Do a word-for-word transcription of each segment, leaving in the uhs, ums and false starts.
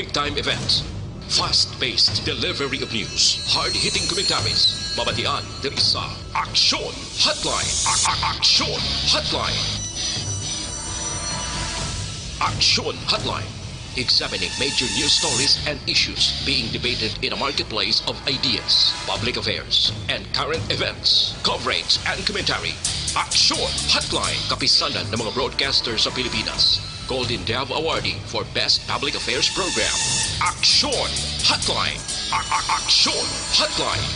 Big time events. Fast-paced delivery of news. Hard-hitting commentaries. Mabatian diri sa Aksyon Hotline. A- a- Aksyon Hotline. Aksyon Hotline. Examining major news stories and issues being debated in a marketplace of ideas, public affairs, and current events. Coverage and commentary. Aksyon Hotline. Kapisanan ng mga broadcaster sa Pilipinas. Golden Dove Awardee for Best Public Affairs Program. Aksyon Hotline. A- a- Aksyon Hotline.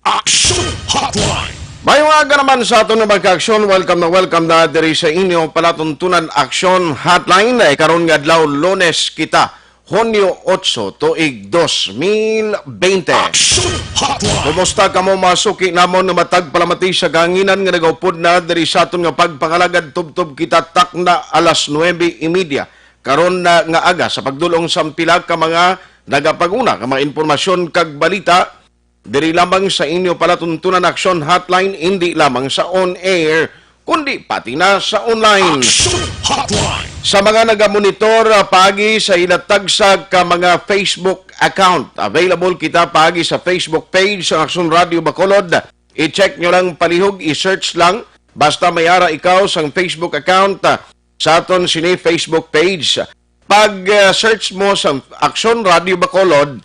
Aksyon Hotline. Maayong aga naman sa aton nga mga ka-aksyon. Welcome na welcome na diri sa inyo palatuntunan Aksyon Hotline. Eh, karon nga adlaw, Lunes kita, Hunyo otso, tuig dos mil bente. Aksyon Hotline. Kumusta kamo, mga suki namon nga matag palamati sa kahanginan nga nagaupod na diri sa aton nga pagpangalagad? Tubtob kita takna alas nuebe y media karon na nga aga sa pagdulong sa pila ka mga nagapanguna nga mga impormasyon kag balita diri lamang sa inyo palatuntunan Aksyon Hotline, hindi lamang sa on air, kundi pati na sa online. Aksyon Hotline. Sa mga nagamonitor, ah, paagi sa ila tagsa ka mga Facebook account, available kita paagi sa Facebook page sa Aksyon Radio Bacolod. I-check nyo lang palihog, i-search lang. Basta may ara ikaw sang Facebook account, ah, sa aton sini Facebook page. Pag, ah, search mo sa Aksyon Radio Bacolod,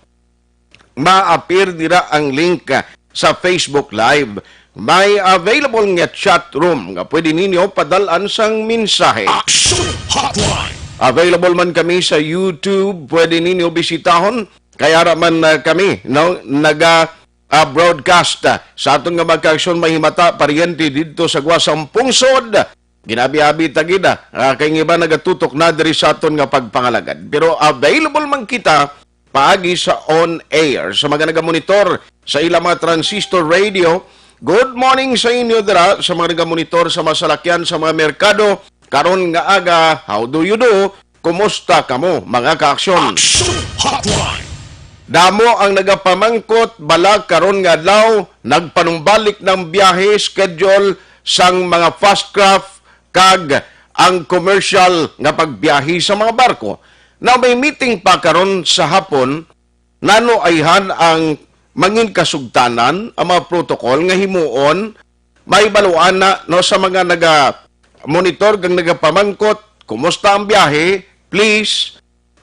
ma-appear dira ang link, ah, sa Facebook Live. May available nga chat room nga pwede ninyo padal-an sang mensahe. Action Hotline. Available man kami sa YouTube, pwede ninyo bisitahon. Kay ara man, ah, kami, no, naga, ah, broadcast, ah, sa aton nga mga ka-aksyon, mahimata, paryente didto sa Guasang Pungsod. Ginabi-abi ta gid, ah, kay ang iba nagatutok na diri sa aton nga pagpangalagad. Pero available man kita paagi sa on air. Sa mga nagamonitor sa ilang mga transistor radio, good morning sa inyo dira. Sa mga nagamonitor sa mga salakyan, sa mga merkado, karon nga aga, how do you do? Kumusta kamo, mga ka-aksyon? Action Hotline. Damo ang nagapamangkot, bala karon nga adlaw, nagpanumbalik ng biyahe schedule sang mga fast craft kag ang commercial nga pagbiyahe sa mga barko. Now, may meeting pa karon sa hapon, nano ayhan ang mangin kasugtanan, ang mga protocol nga himuon, may baluan na, no, sa mga naga-monitor kag nagapamangkot, kumusta ang biyahe? Please,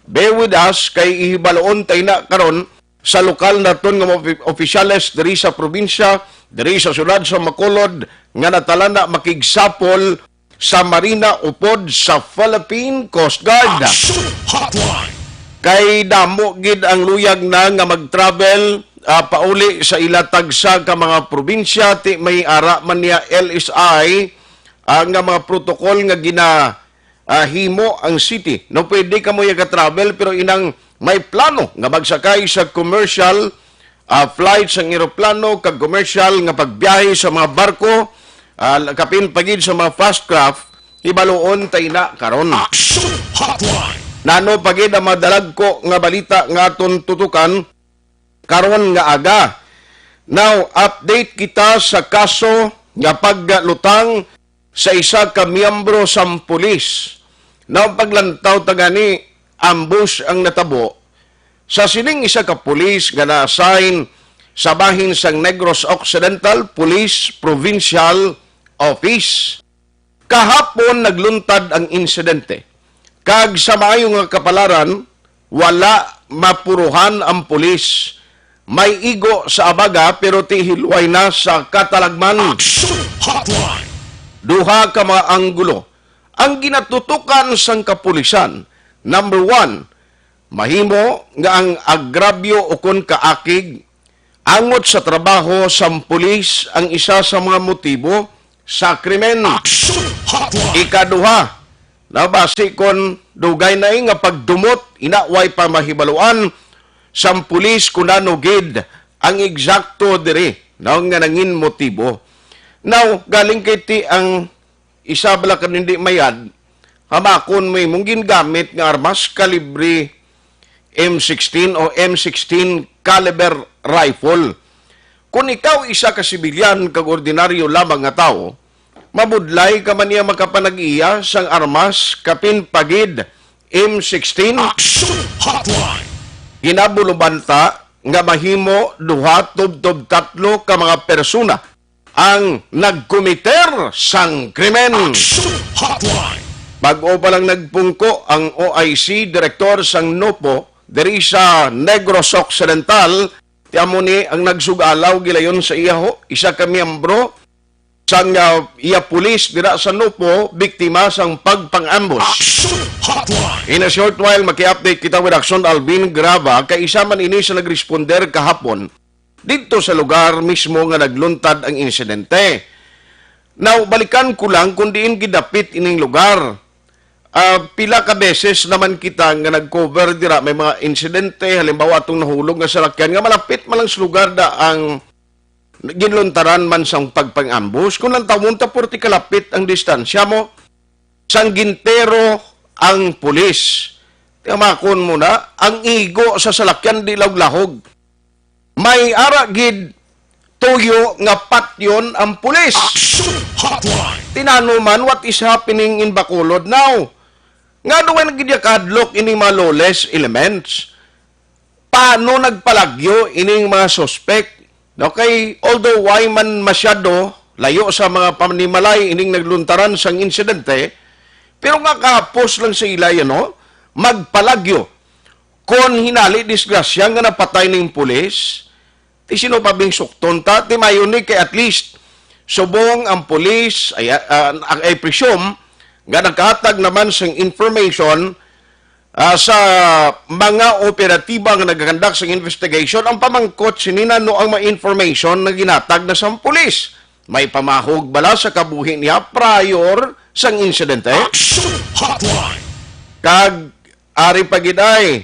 bear with us, kay ihibaloon tay na karon sa lokal naton nga mga opi-, opisyales diri sa probinsya, diri sa syudad sa Bacolod, nga natala na makigsapol sa Marina upod sa Philippine Coast Guard. Action Hotline. Kay damo gid ang luyag na nga mag-travel, ah, pauli sa ila tagsa ka mga probinsya, ti may ara man niya L S I, ah, nga mga protocol nga gina, ah, himo ang city. No, pwede kamo ya ka-travel, pero inang may plano nga magsakay sa commercial, ah, flight sang eroplano kag commercial nga pagbiyahe sa mga barko, ah, kapin pa gid sa mga fast craft, ibaluon tay na karon. Action Hotline. Nano pa gid ang madalagko nga balita nga aton tutukan karon nga aga. Now, update kita sa kaso nga paglutang sa isa ka miyembro sang pulis. Now, paglantaw ta gani, ambush ang natabo sa sining isa ka pulis nga na-assign sa bahin sang Negros Occidental Police Provincial Office. Kahapon nagluntad ang insidente, kag sa maayo nga kapalaran, wala mapuruhan ang pulis. May igo sa abaga, pero ti hilway na sa katalagman. Action Hotline. Duha ka mga anggulo ang ginatutukan sang kapulisan. Number one, mahimo nga ang agrabyo ukon kaakig angot sa trabaho sang pulis ang isa sa mga motibo sa krimen. Action Hotline. Ikaduha, nabasi kon dugay na nga pagdumot, ina way pa mahibaluan sang pulis kung ano gid ang eksakto diri, no, nga nangin motibo. Now, galing kay ti ang isa bala ka hindi mayad, hamakon mo imong gingamit nga armas kalibre M sixteen o M sixteen caliber rifle. Kung ikaw isa ka sibilyan kag ordinaryo lamang nga tawo, Mabudlay ka man niya makapanag-iya sang armas, kapin pa gid M sixteen. Action Hotline. Ginabulubanta nga mahimo duha tubtob tatlo ka mga persona ang nagkomiter sang krimen. Action Hotline. Bag-o pa lang nagpungko ang O I C, direktor sang NOPO, diri sa Negros Occidental, ti amo ni ang nagsugalaw gilayon sa iya ho, isa ka miyembro sang, ah, iya pulis dira sa NOPO, biktima sang pagpang-ambush. Action Hotline. In a short while, maki-update kita with Action Alvin Grava, kay isa man ini sa nagresponder kahapon didto sa lugar mismo nga nagluntad ang insidente. Now, balikan ko lang kung diin gidapit ining lugar. Ah, pila ka beses naman kita nga nag-cover dira, may mga insidente, halimbawa atong nahulog nga salakyan nga malapit man lang sa lugar da ang ginluntaran man sang pagpang-ambush. Kung lantawon ta, purti kalapit ang distansya mo. Sang gintero ang pulis. Tiyamakon mo na, ang igo sa salakyan di lahog-lahog. May ara gid tuyo nga patyon ang pulis. Action Hotline. Tinano man, what is happening in Bacolod now? Nga daw ay nagkadlok ini mga lawless elements? Paano nagpalagyo ining mga suspek? Okay, although way man masyado layo sa mga panimalay ining nagluntaran sang insidente, pero nga kahapos lang sa ila, you know, magpalagyo. Kon hinali disgrasya nga napatay ning pulis, ti sino pa bing sukton ta? Ti mayo ni kay at least subong ang pulis, ay, ah, ang, I presume, nga naghatag naman sang information, ah, sa mga operatiba nga nagakandak sang investigation. Ang pamangkot sini, ano ang mga information nga ginhatag na sang pulis? May pamahog bala sa kabuhi niya prior sang insidente? Action Hotline. Kag ari pa gid ay,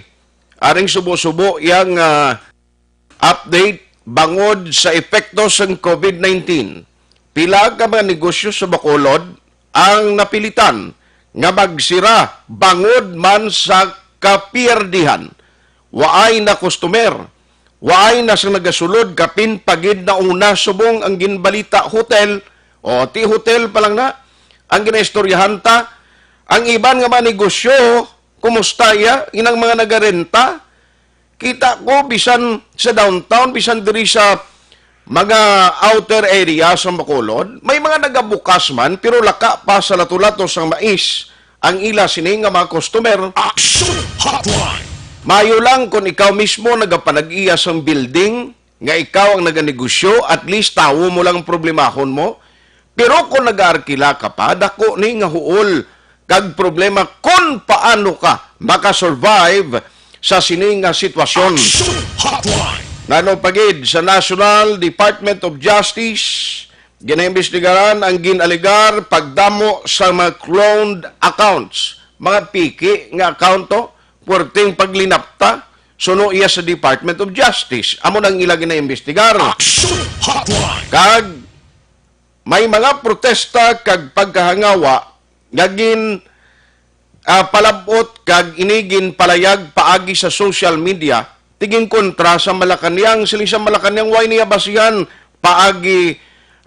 aring subo-subo yang, ah, update bangod sa epekto sang COVID nineteen. Pila ka mga negosyo sa Bacolod ang napilitan nga magsira bangod man sa kapiyerdihan. Waay na customer, waay na sa nagasulod, kapin pa gid nauna subong ang ginbalita hotel, o ti hotel pa lang na ang ginaistoryahan ta. Ang iban nga mga negosyo, kumusta ya? Inang mga nagarenta, kita ko, bisan sa downtown, bisan diri sa mga outer area sa Bacolod, may mga nagabukas man, pero laka pa sa lato-lato sang mais ang ila sini nga mga customer. Action Hotline. Mayo lang kung ikaw mismo nagapanag-iya sang building, nga ikaw ang naganegosyo, at least tawo mo lang ang problemahon mo. Pero kung nag-aarkila ka pa, dako ni nga huol kag problema kung paano ka makasurvive sa sini nga sitwasyon. Action Hotline. Nano pa gid sa National Department of Justice, ginaimbestigaran ang gin-alegar pagdamo sa mga cloned accounts, mga piki nga account to, puwerteng paglinapta, suno iya sa Department of Justice. Amo nang ila ginaimbestigar. Action Hotline. Kag may mga protesta kag pagkahangawa nga gin, ah, palab-ot kag ini ginpalayag paagi sa social media, ti ginkontra sa Malacañang, siling sa Malacañang, way niya basihan paagi,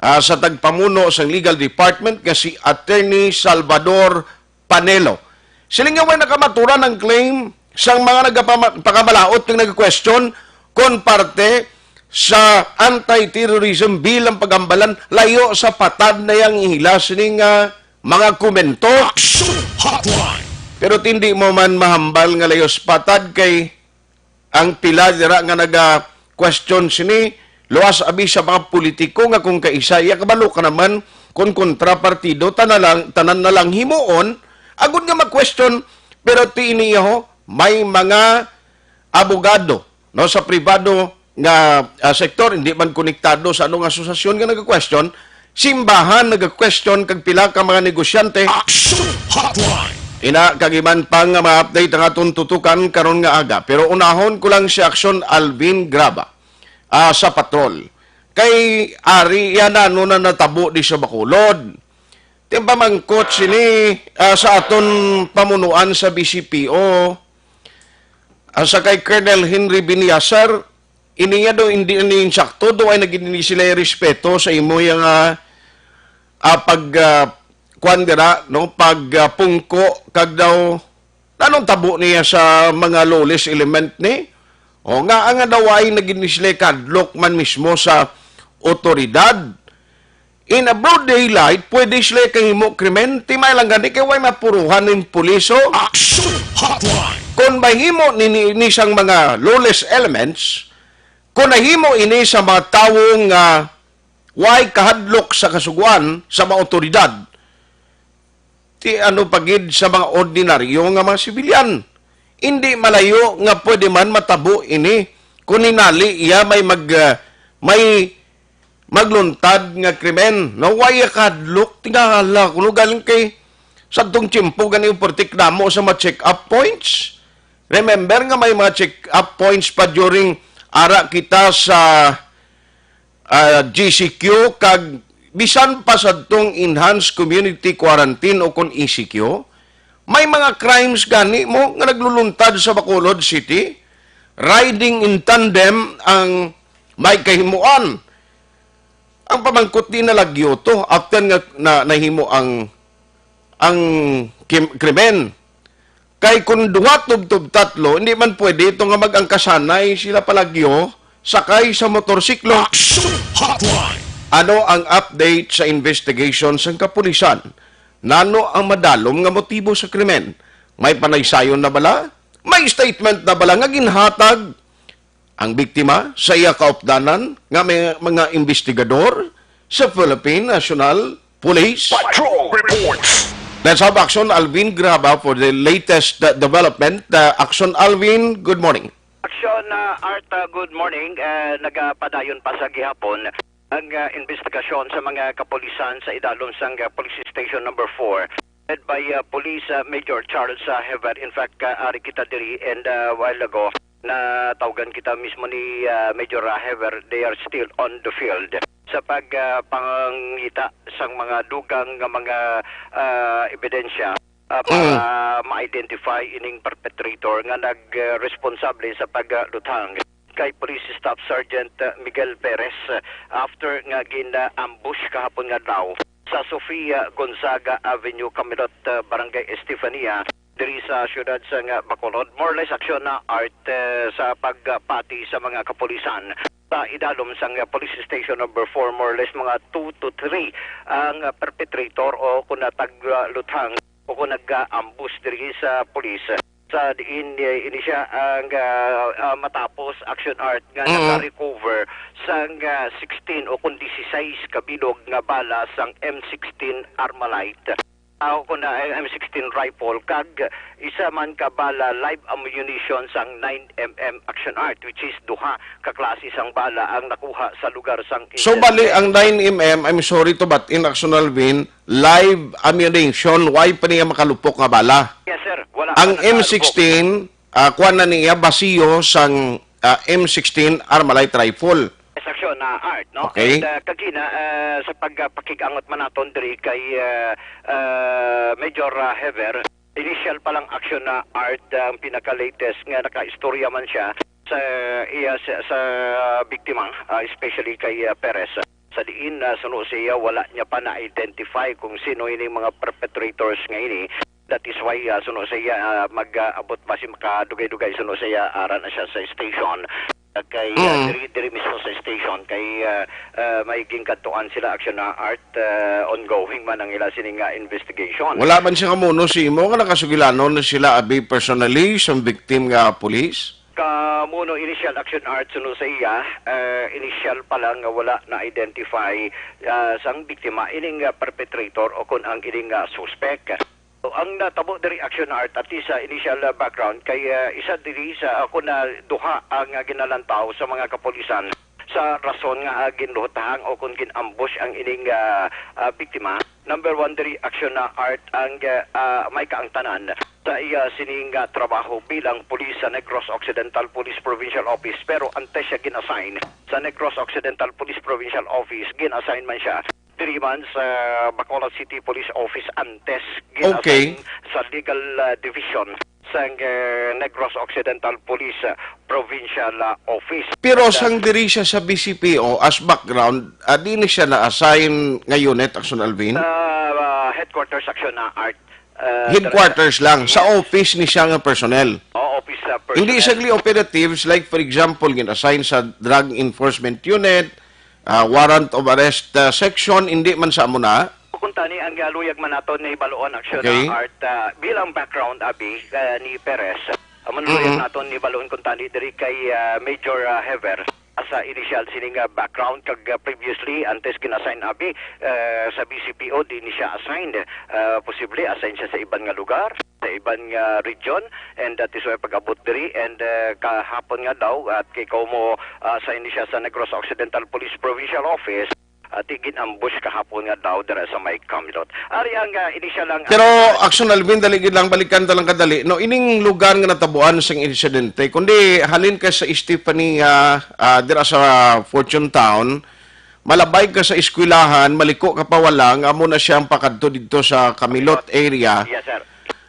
ah, sa tagpamuno sang legal department nga si Attorney Salvador Panelo. Siling nga way nakamaturan ang claim sang mga nagapama-, pakamalaot nga nag-question kon parte sa anti-terrorism bill ang pagambalan, layo sa patad na yang ihila sini nga mga komento. Action Hotline. Pero tindi mo man mahambal nga layo sa patad kay ang pila dira nga naga-question sini, luwas abi sa mga politiko nga kung kaisa iya, kabalo ka naman, kung kontrapartido, tanan lang, tanan na lang himuon, agud nga mag-question, pero ti ini ho, may mga abogado, no, sa pribado nga, ah, sektor, hindi man konektado sa anong asosasyon nga naga-question, simbahan naga-question kag pila ka mga negosyante. Action Hotline. Ina, kag iban pa nga mga update ang aton tutukan karon nga aga. Pero unahon ko lang si Action Alvin Graba, ah, sa patrol. Kay ari yan na, ano na natabo di sa Bacolod. Ti ang pamangkot sini, ah, sa aton pamunuan sa B C P O, ah, sa kay Colonel Henry Biniasar, ini nga daw hindi na insakto, daw ay naging hindi sila respeto sa imo yang, ah, ah, pag, ah, kuwan dira, no, pag, ah, pungko kag daw nanong tabo niya sa mga lawless element ni? O nga, nga daw ay nagin sila kadlok man mismo sa otoridad. In a broad daylight, pwede sila kahimo krimen. Timay lang gani kay way mapuruhan ning pulis, oh. Action Hotline. Kung mahimo ni, ni, ni sang mga lawless elements, kung nahimo ini sa mga tawo nga way kahadlok sa kasugoan sa mga otoridad, ti ano pa gid sa mga ordinaryo nga mga sibilyan. Indi malayo nga pwede man matabo ini kung hinali iya may mag, ah, may magluntad nga krimen. No, way kadlok, tingala kuno galing kay sadtong tiyempo gani yung puwerteng damo sa mga check-up points. Remember nga may mga check-up points pa during ara kita sa, ah, G C Q kag bisan pa sadtong enhanced community quarantine o kon E C Q, may mga crimes gani mo nga nagluluntad sa Bacolod City. Riding in tandem ang may kahimuan. Ang pamangkot, di nalagyo to after nga na, nahimo ang, ang kim-, krimen. Kay kung duha tubtob tatlo, hindi man pwede ito nga mag-angkasanay sila palagyo sakay sa motorsiklo. Action Hotline. Ano ang update sa investigation sang kapulisan? Nano ang madalom nga motibo sa krimen? May panaysayon na bala? May statement na bala nga ginhatag ang biktima sa iya kaupdanan nga may mga investigador sa Philippine National Police? Patrol reports. Let's have action, Alvin Graba, for the latest, uh, development. Uh, action, Alvin, good morning. Action, uh, Art, uh, good morning. Uh, nagapadayon pa sa gihapon ang, uh, investigasyon sa mga kapulisan sa idalom sang, uh, Police Station Number Four, led by, uh, Police, uh, Major Charles, uh, Hever. In fact, uh, ari kita diri and, uh, while ago, natawgan kita mismo ni, uh, Major, uh, Hever. They are still on the field sa pag, uh, pangita sang mga dugang nga mga, uh, ebidensya, uh, para Mm. ma-identify ining perpetrator nga nag, uh, responsable sa pagluthang kay Police Staff Sergeant, uh, Miguel Perez, uh, after nga gin-ambush kahapon nga adlaw sa Sofia Gonzaga Avenue, Camilot, uh, Barangay Estefania, diri sa siyudad sang, uh, Bacolod. More or less, action na, Art, uh, sa pagpati sa mga kapulisan. Sa idalom sang, uh, Police Station Number Four, more or less mga two to three ang, uh, perpetrator o kung natagluthang o kung nag-ambush diri sa pulis. Sa diin, eh, ini siya ang, ah, ah, matapos, Action Art, nga Mm. naka-recover sang, ah, sixteen o kung disisais ka bilog nga bala sang M sixteen Armalite. Ah, o kung na, eh, M sixteen rifle, kag isa man ka bala live ammunition sang nine M M, Action Art, which is duha ka klase sang bala ang nakuha sa lugar sang So, insidente. Bali, ang nine M M, I'm sorry to butt in, Action Alvin, live ammunition, way pa niya makalupok nga bala. Yes, sir. Wala Ang pa nakalupok. M sixteen, ah, kuwan na niya, basiyo sang, ah, M sixteen Armalite rifle. Yes, Action, ah, Art, no? Okay. And, ah, kagina, ah, sa pagpakig-angot man naton diri kay, ah, ah, Major, ah, Hever, initial pa lang, Action, ah, Art, ah, ang pinaka-latest nga nakaistorya man siya sa iya, sa, sa biktima, ah, especially kay, ah, Perez. Sa diin, ah, suno sa iya, wala niya pa na-identify kung sino ining mga perpetrators nga ini. That is why, ah, suno sa iya, ah, mag-abot basi makadugay-dugay, suno sa iya, ara na siya sa station. Ah, kay, ah, Mm. diri, diri mismo sa station, kay, ah, ah, may ginkadtuan sila, Action, ah, Art, ah, ongoing man ang ila sini nga investigation. Wala man siya kamuno sa imo nga nakasugilanon na sila abi personally sa victim nga pulis? Kamuno, initial, Action Art, suno sa iya, eh, initial pa lang nga wala na-identify, ah, sang biktima, ining, ah, perpetrator o kun ang ining, ah, suspect. So, ang natabo diri, Action Art, at least sa initial, ah, background, kay, ah, isa diri sa, ah, kun, ah, duha ang, ah, ginalantaw sa mga kapulisan sa rason nga, ah, ginluhutahang o kun gin-ambush ang ining, ah, ah, biktima. Number one diri, Action Art, ang, ah, may kaangtanan sa iya sining, ah, trabaho bilang pulis sa Negros Occidental Police Provincial Office, pero antes siya gin-assign sa Negros Occidental Police Provincial Office, gin-assign man siya diri man sa Bacolod City Police Office antes, gin-assign Okay. sa Legal, ah, Division sa, ah, Negros Occidental Police, ah, Provincial ah, Office. Pero Sa sang diri siya sa B C P O, as background, ah, di ni siya na-assign nga unit, Action Alvin? Sa ah, headquarters, Action na Art. Ah, Headquarters lang, sa Yes. office ni siya nga personnel. O, office ah, Hindi personnel. siya gali operatives, like for example, gin-assign sa Drug Enforcement Unit, ah, Warrant of Arrest ah, Section, hindi man sa amo na. Kung tani ang ah, luyag man naton ni Baloon, Action Okay. na Art, ah, bilang background, abi, ah, ni Perez. Ang manluyag Mm-mm. naton ni Baloon kung tani diri kay ah, Major ah, Hever. Sa initial sining ah, background kag ah, previously antes gin-assign, abi, ah, sa B C P O di ni siya assigned. Ah, posible assign siya sa iban nga lugar, sa iban nga region, and that is why pag-abot diri and ah, kahapon nga daw at kay Como ah, assign ni siya sa Negros Occidental Police Provincial Office. At gin-ambush kahapon nga daw dira sa may Camilot. Ari ang ah, initial lang. Pero Action Alvin, dali gid lang, balikan ta lang kadali. No, ining lugar nga natabuan sing insidente, kundi halin ka sa Estefania, ah, dira sa Fortune Town, malabay ka sa eskwelahan, maliko ka pa wala, nga amo na siyang pakadto didto sa Camilot area. Yes, sir.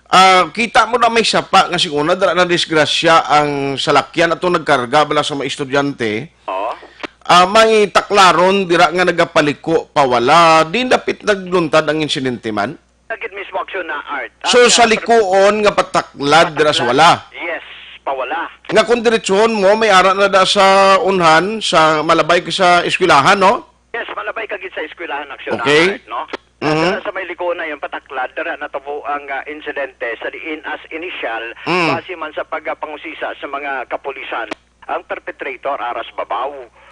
Ah, kita mo na may sapa nga siguro dira na disgrasya ang salakyan atong nagkarga bala sa mga estudyante. Oo. Ah, may taklaron dira nga nagapaliko pa wala. Di dapit nagluntad ang insidente man. Nagit mismo aksyon na Art. So, Ang, sa ah, likuon nga pataklad dira sa wala. Yes, pawala. Nga kung diretsuhon mo, may ara na da sa unhan, sa malabay ka sa eskwelahan, no? Yes, malabay ka gid sa eskwelahan, aksyon Okay. na Art, no? Mhm. Dara sa may likuon na yung pataklad, dara natabo ang ah, insidente sa diin as initial, Mm. base man sa pagpangusisa sa mga kapulisan. Ang perpetrator aras babaw.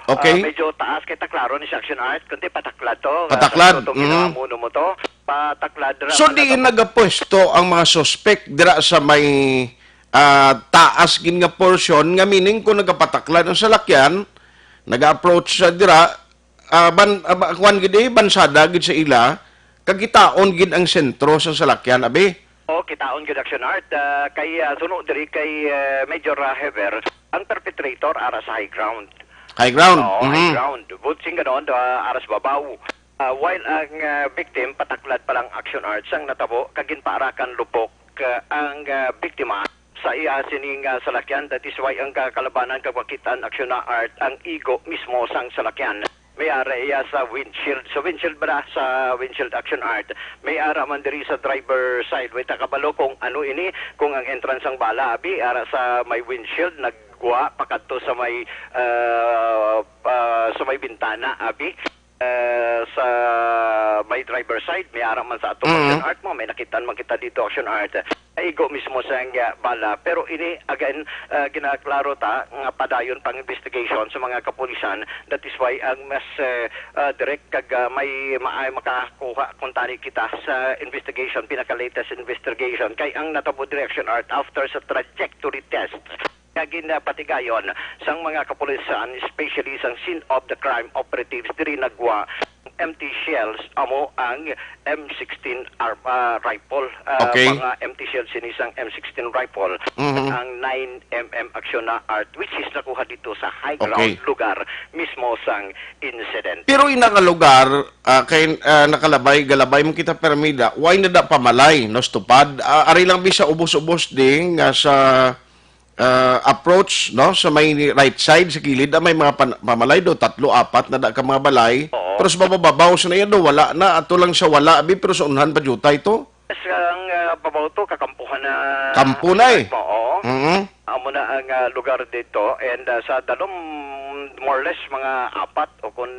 Okay. Ah, medyo taas kay taklaro ni sa action Art, kundi pataklad to. Ah, Pataklad, sa to, mhm. Ginamo mo to. Pataklad ra So, man diin natabo. nagapwesto ang mga suspect dira sa may, ah, taas gid nga portion, nga meaning kung nagapataklad ang salakyan, nag-approach sa dira, ah, ban-, ah, ba-, kuwan gid eh, bansada gid sa ila, kagitaon gid ang sentro sa salakyan, abi? O, kitaon gid action Art. Ah, kay ah, suno diri kay ah, Major ah, Hever, ang perpetrator ara sa high ground. High ground. Oo, high Mhm. ground. Butsing ganon, ah, aras babaw. Ah, while ang ah, victim pataklad pa lang action Art sang natabo kag ginpaarakan lupok ah, ang ah, biktima sa iya sining ah, salakyan. That is why ang kakalabanan kag makitaan action na Art ang igo mismo sang salakyan. May ara iya sa windshield. Sa windshield ba na? Sa windshield action Art. May ara man diri sa driver side. Way ta kabalo kung ano ini, kung ang entrance sang bala, abi, ara sa may windshield, nagwa pakadto sa may, ah, ah, sa may bintana, abi. Ah, sa may driver side, may ara man sa ato Mm. action Art mo, may nakitaan man kita dito action Art. Igo mismo sa nga bala. Pero ini, again, ah, ginaklaro ta nga padayon pang investigation sa mga kapulisan. That is why ang mas ah, ah, direct kag ah, may maay makakuha kung tani kita sa investigation, pinaka-latest investigation. Kay ang natabo diri action Art after sa trajectory test, nga ginapatigayon sang mga kapulisan, especially sang scene of the crime operatives diri nagwa empty shells, amo ang M sixteen ar-, ah, rifle. Ah, Okay. Mga empty shells sini sang M sixteen rifle, Mhm. ang nine M M action na Art, which is nakuha dito sa high ground Okay. lugar mismo sang incident. Pero ina nga lugar, ah, kay, ah, nakalabay, galabay mo kita permida, why na da pamalay, no, stupad? Ah, ari lang bisa ubos-ubos ding nga sa ah, approach, no, sa may right side, sa kilid, ah, may mga pan-, pamalay do, tatlo, apat na da ka mga balay. Oo. Pero sa mabababaw sa na yan, do, wala na. Ato lang sa wala, abi, pero sa unhan pa jutay to. Sa ang ah, babaw to, kakampuhan na. Kampo na eh. Oo. Mhm. Amo na ang ah, lugar dito. And ah, sa dalom, more or less, mga apat o kung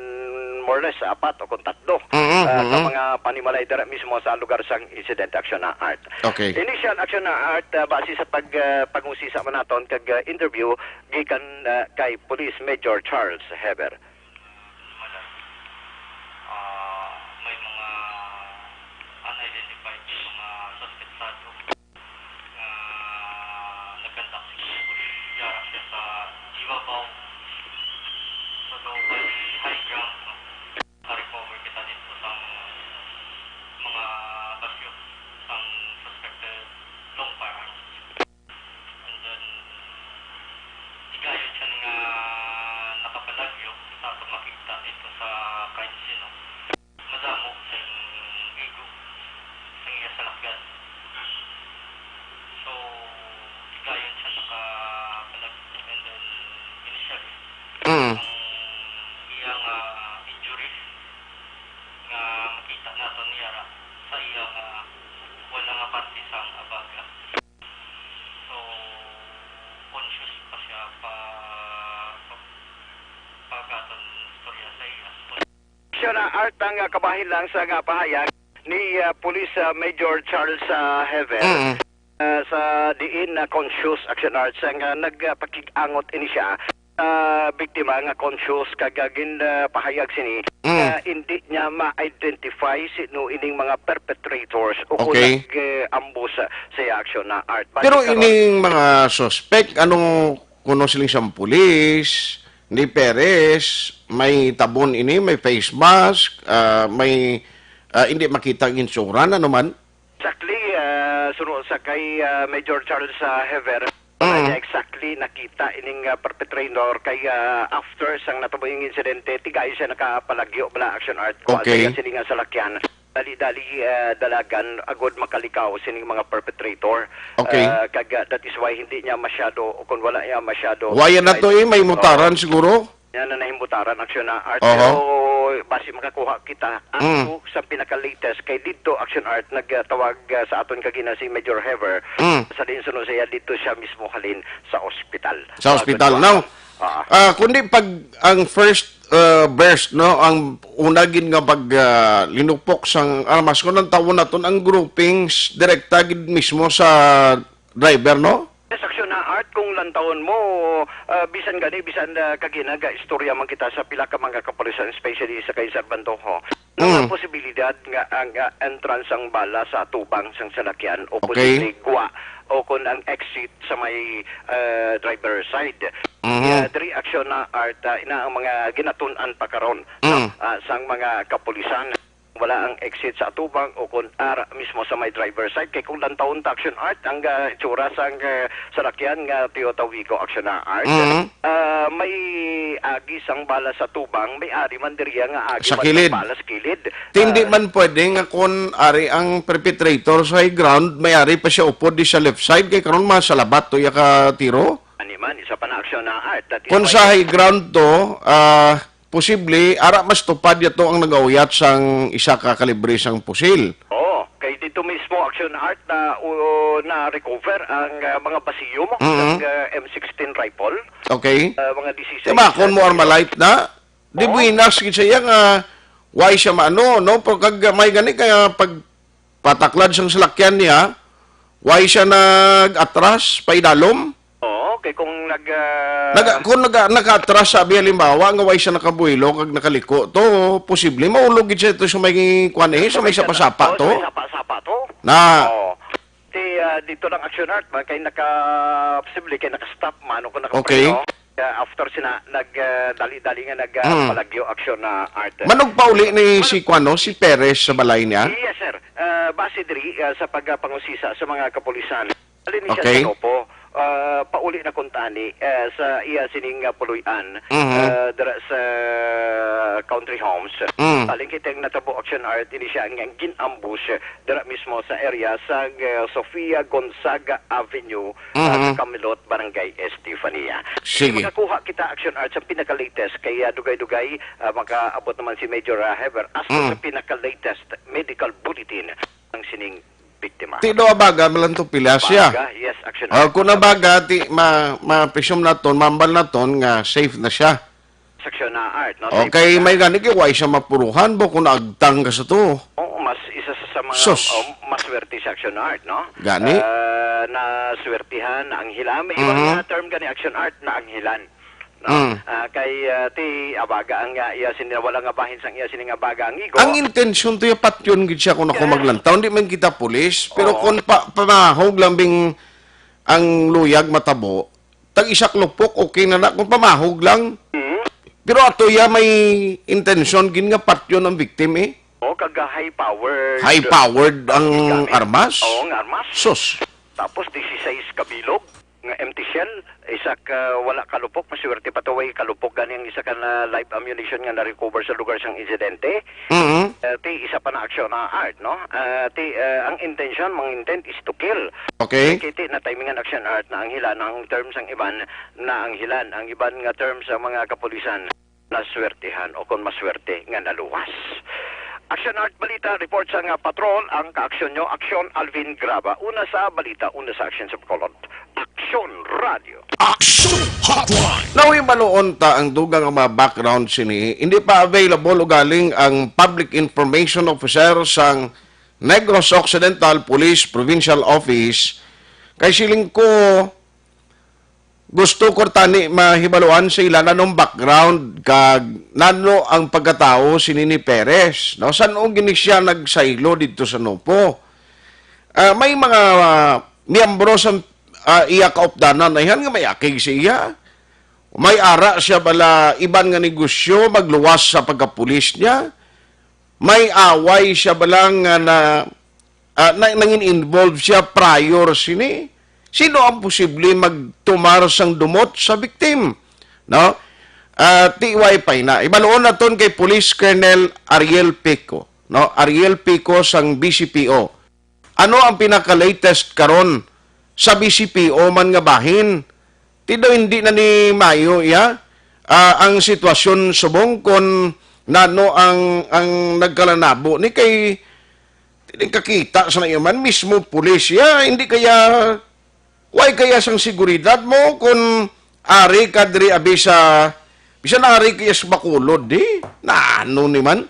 more or less, apat o kung tatlo. Mhm, Ah, sa mhm. mga panimalay dira mismo sa lugar sang incident action na Art. Okay. Initial action na Art, ah, base sa pag, ah, pag-usisa man naton kag, ah, interview gikan, ah, kay Police Major Charles Heber. Ah, may mga unidentified nga mga suspetsado nga nagkandak sa ambush. Yara siya sa ibabaw sa daw kay high ground, no? Naka-recover kita dito sa mga basyo sang suspected long firearms. And then, higayon siya nga nakapalagyo sa Parte sang abaga. So, conscious pa siya pa, pa, pagkatong istorya sa iya. Action na art ang, ah, kabahin lang sa nga pahayag ni, ah, Police, ah, Major Charles, ah, Hever, Mm. ah, sa diin na conscious action art sa nga nagpakig-angot ini siya sa biktima nga conscious kag, ah, gin, ah, pahayag sini Mm. nga hindi niya ma-identify sino ining mga perpetrators o kung Okay. nag-, eh, ambush sa, sa iya action na art. Balik Pero karon. ining mga suspect, ano, kuno siling siyang pulis, ni Perez, may tabon ini, may face mask, ah, may, ah, hindi makita ang insuran, ano man? Exactly, ah, suno sa kay, ah, Major Charles, ah, Hever, wala Mm. niya exactly nakita ining, ah, perpetrator kay, ah, after sang natabo yung insidente, tigayon siya nakapalagyo bala action art ko Okay. sa siling nga salakyan. Dali-dali, ah, dalagan agod makalikaw sining mga perpetrator. Okay. Ah, kag, ah, that is why hindi niya masyado, o kung wala niya masyado Waya na to eh, may Oo. mutaran siguro? Yan na nahimbutaran aksyon na art. Oho. Pero basi makakuha kita Mm. ako sa pinaka-latest kay dito action art nagtawag, ah, sa aton kagina si Major Hever. Mm. Sa din suno siya dito siya mismo halin sa ospital. Sa Sa ospital, Agwagwa. no? Ah. Ah, kundi pag ang first, ah, burst, no, ang una gid nga pag, ah, linupok sang armas, kung ang tawon naton ang groupings direkta gid mismo sa driver, no? Yes, aksyon na art kung lantawon mo, ah, bisan gani, bisan, ah, kagina ga istorya man kita sa pila ka mga kapulisan, especially sa kay Sir Bantojo, nga Mm. posibilidad nga ang, ah, entrance sang bala sa tubang sang salakyan o Okay. posible gwa o kon ang exit sa may, ah, driver side. Mhm. Ah, diri aksyon na art, ah, ina ang mga ginatun-an pa karon, Mm. ah, sang mga kapulisan. Wala ang exit sa atubang o kon ara mismo sa may driver side. Kay kung lantawon ta action art, ang, ah, itsura sang, ah, salakyan nga Toyota Wigo action na art, Mhm. ah, may agi sang bala sa tubang, may ari man diriya nga agi Sa man kilid. sang bala sa kilid. Ti hindi Ah, man pwede nga kon ari ang perpetrator sa high ground, may ari pa siya upod di sa left side, kay karon masalabat to iya ka tiro? Ani man, isa pa na action na art. That is Kung why sa high ground to, ah, posible, ara mas tupad yato ang nagauyat sang isa ka kalibre sang pusil. Oo, kay dito mismo action art na, o, na-recover ang, ah, mga basiyo mo Mm-hmm. ng, ah, M sixteen rifle. Okay. Ah, mga disisais Diba, kung mo na armalite na, di Oo. buwinas gid siya nga, why siya maano, no? Pero kag may gani kaya pag pataklad sang salakyan niya, why siya nag-atras, paidalom? Oo, kay kung nag, ah, Naga-, kung naga-, naka-atras, sabi, halimbawa, nga why siya nakabuhilo kag nakaliko, to, posible, maulog gid siya to sa may, kwan eh, sa may Sa may sapa-sapa sapa-, to. sa may sapa-sapa to. Na. Oo. Ti, ah, dito lang action art, ba, kay naka-, posible, kay naka-stop, mano ko Okay. nakapreno. Ah, after sina, nag, ah, dali-dali nga nag, ah, Hmm. palagyo action na art. Manog pauli ni Ano? si, kwan, no, si Perez sa balay niya? Yes, sir. Ah, base diri, ah, sa pagpangusisa sa mga kapulisan. Halin ni siya Okay. sa Nopo, ah, pauli na kuntani, ah, sa iya sining, ah, puloy-an, Mhm. ah, dira sa Country Homes. Mm. Halin kita ang natabo action art, ini siya ang, ang gin-ambush, ah, dira mismo sa area sa, ah, Sofia Gonzaga Avenue, ah, Mhm. sa Camelot, Barangay Estefania. Sige. Makakuha kita action art sa pinaka-latest, kaya dugay-dugay, ah, makaabot naman si Major, ah, Heber, hasta Mm. sa pinaka-latest medical bulletin ang sining biktima. Ti do abaga, malanto pila siya. Baga, yes, action Ah, art. kung nabaga, ti ma-, ma-presume naton, mambal naton nga safe na siya. Section na art, no? Okay, Safe na. may gani kay why siya mapuruhan, bo, kung naagtang ka sa to. Oo, mas isa sa, sa mga, Sus. um, mas swerte sa action art, no? Gani? Ah, na swertihan, na anghila. May ibang Mhm. nga term gani action art, na anghilan. No? Mm. Ah, kay, ah, ti abaga ang, ah, iya sini, wala nga bahin sang iya sini nga baga ang igo. Ang intensyon to, ya patyon gid siya kung ako Yes. maglantaw. Hindi man kita pulis, pero Oo. kung pa, pamahog lang bing ang luyag matabo, tag isa klupok, okay na na kung pamahog lang. Mhm. Pero ato ya may intensyon gid nga patyon ang victim eh. O, kag high powered. High powered ang Gamit. armas? Oo, ang armas. Sus. Tapos, dieciséis kabilog nga empty shell, isa ka wala kalupok, maswerte pa to, way kalupok gani ang isa ka na live ammunition nga na-recover sa lugar sang insidente. Mhm. Eh, ti, isa pa na action na art, no? Eh, ti, eh, ang intention, mga intent is to kill. Okay. Kiti na timing an action art na ang hila, na ang terms ang iban na ang hilan, ang iban nga terms ang mga kapulisan naswertihan o kung maswerte nga naluwas. Action Art Balita, report sa nga patrol ang kaaksyon nyo. Aksyon Alvin Graba. Una sa balita, una sa aksyon sa Bacolod. Aksyon Radio. Action Hotline. Nahibaluon ta ang dugang nga mga background sini, hindi pa available ugaling ang public information officer sang Negros Occidental Police Provincial Office. Kay siling ko, gusto ko tani mahibaluan sa ila nanong background kag nano ang pagkatawo sini ni Perez, no? San-o gini siya nagsaylo didto sa Nopo? Ah, may mga ah, miyembro sa ah, iya kaupdanan na yan nga may akig sa iya. May ara siya bala iban nga negosyo magluwas sa pagkapulis niya. May away siya bala nga na, ah, na nangin involved siya prior sini. Sino ang posible magtumar sang dumot sa victim? No? Ah, T Y pa na. Ibaluon naton kay Police Colonel Ariel Pico, no? Ariel Pico sang B C P O. Ano ang pinaka-latest karon sa B C P O man nga bahin? Ti daw hindi na ni mayo iya ah, ang sitwasyon subong kon nano ang ang nagkalanabo ni kay tining kakita sa nayo man mismo pulis iya hindi kaya way kaya sang seguridad mo kon ari ka diri abi sa bisan ari kaya sa Bacolod di nano ni man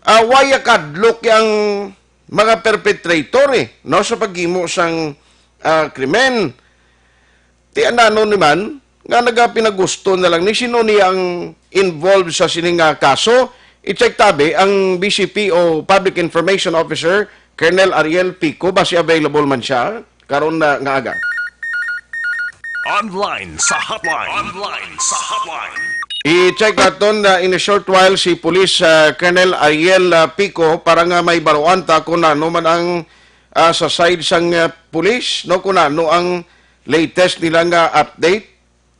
ah, way kadlok ang mga perpetrator eh, no, sa paghimo sang ah, krimen. Ti anano ni man nga nagapinagusto na lang ni sino ni ang involved sa sini nga kaso? I-check tabi ang B C P o Public Information Officer Colonel Ariel Pico basi available man siya karon na nga aga. Online sa hotline. Online sa hotline. I-check naton na in a short while si Police ah, Colonel Ariel ah, Pico para nga may baruan ta kung ano man ang ah, sa side sang ah, police no kung ano ang latest nila nga update.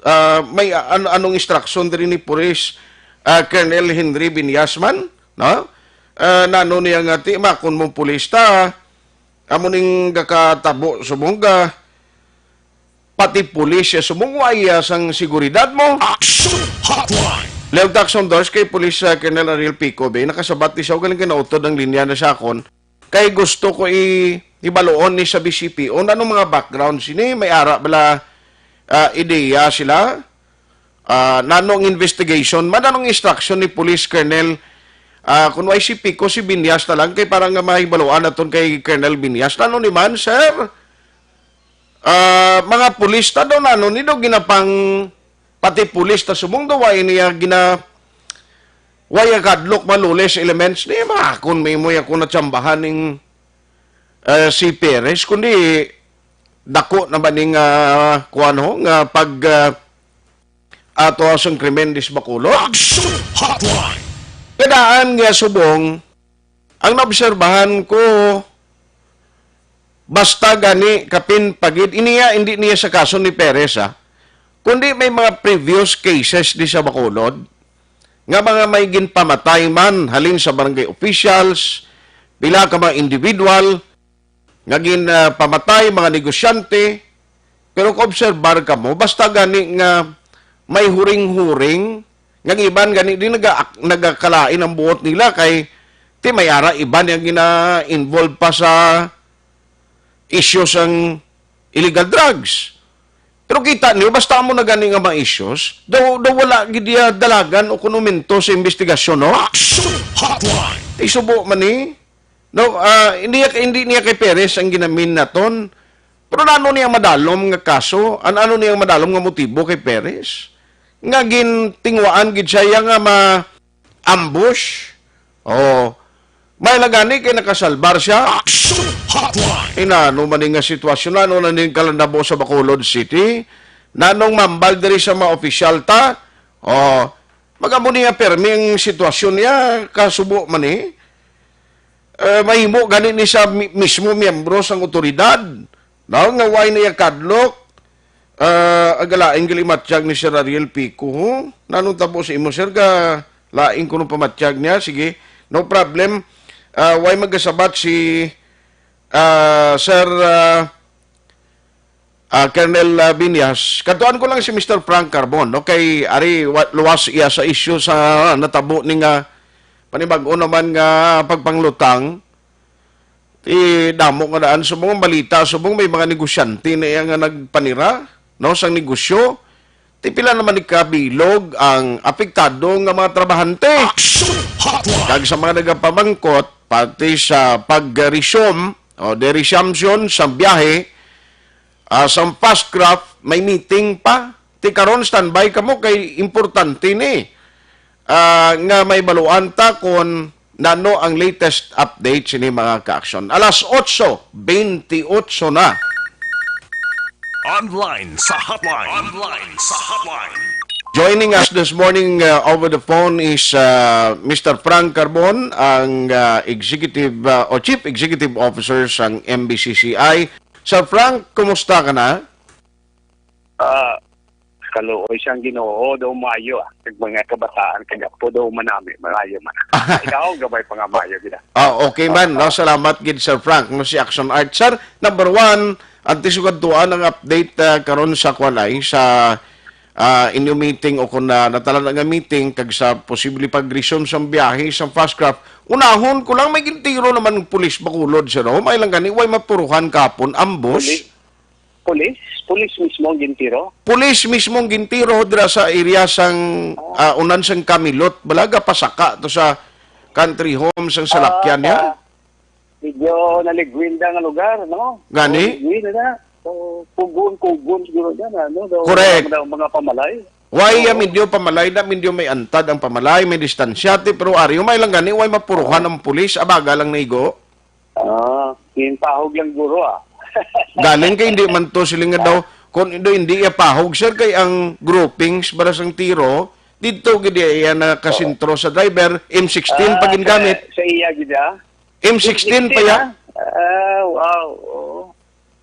Ah, may ah, ano anong instruction diri ni Police ah, Colonel Henry Binyasman, no? Ah, nano niya nga ti makon mo police ta amo ning gakatabo subong ga pati pulis siya sumungway ah, sang seguridad mo. Action Hotline. Leog Taxon Dors kay Pulis ah, Colonel Ariel Pico Bay, nakasabat ni siya galing kinautod ang linya na sa akon. Kay gusto ko i ibaluon ni sa B C P o nanong mga background sini may ara bala ah, ideya sila. Ah, nanong investigation man anong instruction ni Police Colonel ah, kung Y C P ko si Binyas na lang kay para nga mahibaluan naton kay Colonel Binyas nano ni man sir. Ah, mga pulis ta daw nano ni daw ginapang pati pulis ta subong daw way niya gina way kadlok malulis elements ni mga akon may mo ako natsambahan ning ah, si Perez kundi dako na ba ning ah, kuwan ho nga pag ah, ato sang krimen dis Bacolod. Action Hotline. Kadaan nga subong ang naobserbahan ko basta gani kapin pagid iniya hindi niya sa kaso ni Perez ah, kundi may mga previous cases di sa Bacolod nga mga may ginpamatay man halin sa barangay officials, pila ka mga individual nga ginpamatay mga negosyante, pero kung obserbar ka mo, basta gani nga may huring-huring, nga iban gani di naga, nagakalain ang buot nila kay ti may ara iban yang gina-involve pa sa issues ang illegal drugs. Pero kita niyo, basta mo na gani nga mga issues, daw, daw wala gid iya dalagan o konumento sa investigasyon, no? Action Hotline. Isubo man ni, no, ah, hindi, hindi niya kay Perez ang ginamin naton. Pero ano niya madalom nga kaso? An ano niya madalom nga motibo kay Perez? Nga gintingwaan gid siya iya nga ma ambush? Oh, may lagani kay nakasalbar siya. Action Hotline. Inano man ni nga sitwasyon ano na ning kalanabo sa Bacolod City? Nanong mambal diri sa mga opisyal ta? Oh, magamo niya permi ang sitwasyon niya kasubo man ni. Eh, mahimo gani ni sa mi- mismo miyembro sang otoridad. Daw nga way niya kadlok. Ah, agalain gali matyag ni Sir Ariel Pico, ho? Nanong tabo sa imo, sir, ga lain kuno pamatyag niya? Sige, no problem. Ah, way magasabat si ah, Sir ah, ah, Colonel ah, Binyas. Katuan ko lang si Mister Frank Carbon, no? Kay ari wa- luwas iya sa issue sa natabo ni nga panibag-o naman nga pagpanglutang, ti damo nga daan subong ang balita, subong may mga negosyante na iya nga nagpanira, no, sang negosyo, ti pila naman ni kabilog ang apektado nga mga trabahante. Action Hotline! Kag sa mga nagapamangkot, pati sa pag-resume o de-resumption sa biyahe, ah, sa Fastcraft, may meeting pa. Ti karon, standby kamo kay importante ni, ah, nga may baluan ta kon nano ang latest update sini, mga ka-aksyon. Alas otso bentiocho na. Online sa hotline. Online sa hotline. Joining us this morning, uh, over the phone is, uh, Mister Frank Carbon, ang, uh, executive, uh, o chief executive officer sang M B C C I. Sir Frank, kumusta ka na? Ah, kaluoy sang Ginoo, daw maayo, ah. Kag mga kabataan, kag apo daw manami, maayo man. Ikaw, gabay pa nga maayo gid, ah. Ah, okay man, no? Salamat gid, Sir Frank, no, si Action Art. Sir, number one, antes ko kadtuan ang update, ah, karon sa kuwan ay, sa, ah, inyo meeting o kung na, natalan nga meeting, kag sa posible pag-resume sang biyahe sa Fastcraft, unahon ko lang, may gintiro naman pulis Bacolod, sir, oh. May lang gani, way mapuruhan kapon, ambos. Pulis? Pulis? Pulis mismo ang gintiro? Pulis mismo ang gintiro dira sa area sang, ah, unan sang Camilot. Balaga, pasaka to sa country home sang salakyan niya. Ah, medyo naligwinda nga lugar, no? Gani? Naligwinda na. So, kugon-kugon siguro dyan, ano? Daw, Correct. Daw mga pamalay. Why, ah, Oo. medyo pamalay na, medyo may antad ang pamalay, may distansya, ti, pero ari, may lang gani, way mapuruhan ang pulis, abaga lang naigo. Ah, ginpahog lang guro, ah. Galing kay hindi man to siling nga daw, kung hindi, hindi iya pahog, sir, kay ang groupings para sang tiro, dito gid iya nakasentro sa driver, M sixteen pa Ah, gingamit. Sa, sa iya gid, ah. M sixteen pa ya? M sixteen, ah? Ah, wow, oo.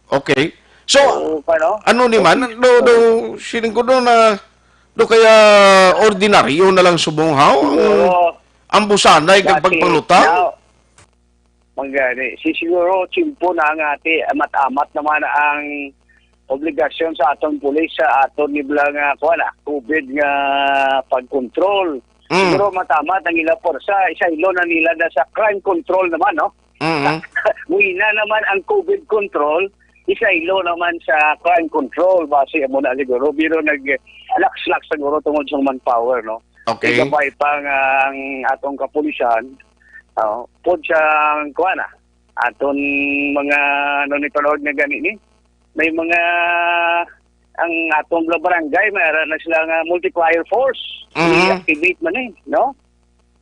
Okay. So, Oo, paano? ano ni man? Okay. Do, do, siling ko do na, do kaya ordinaryo na lang subong haw? Ang, Oo. ang busanay kag Dati, pagpanglutang? now, Manggani. Si siguro, tiyempo na nga ati, amat-amat naman ang obligasyon sa aton pulis sa aton nibla nga, kuwan, ah, COVID nga pag-control. Mm. Siguro matamat ang ila porsa, isaylo na nila na sa crime control naman, no? Mm. Muina naman ang COVID control, isaylo naman sa crime control, base mo na siguro. Pero nag-lax-lax siguro tungod sa manpower, no? Okay. Gabay pa nga ang atong kapulisan, oh, pod sa, kuwan na, aton mga, ano ni, panahon nga gani ni, may mga, ang atong mga barangay, may ara na sila nga multiplier force. Mhm. I-activate man eh, no?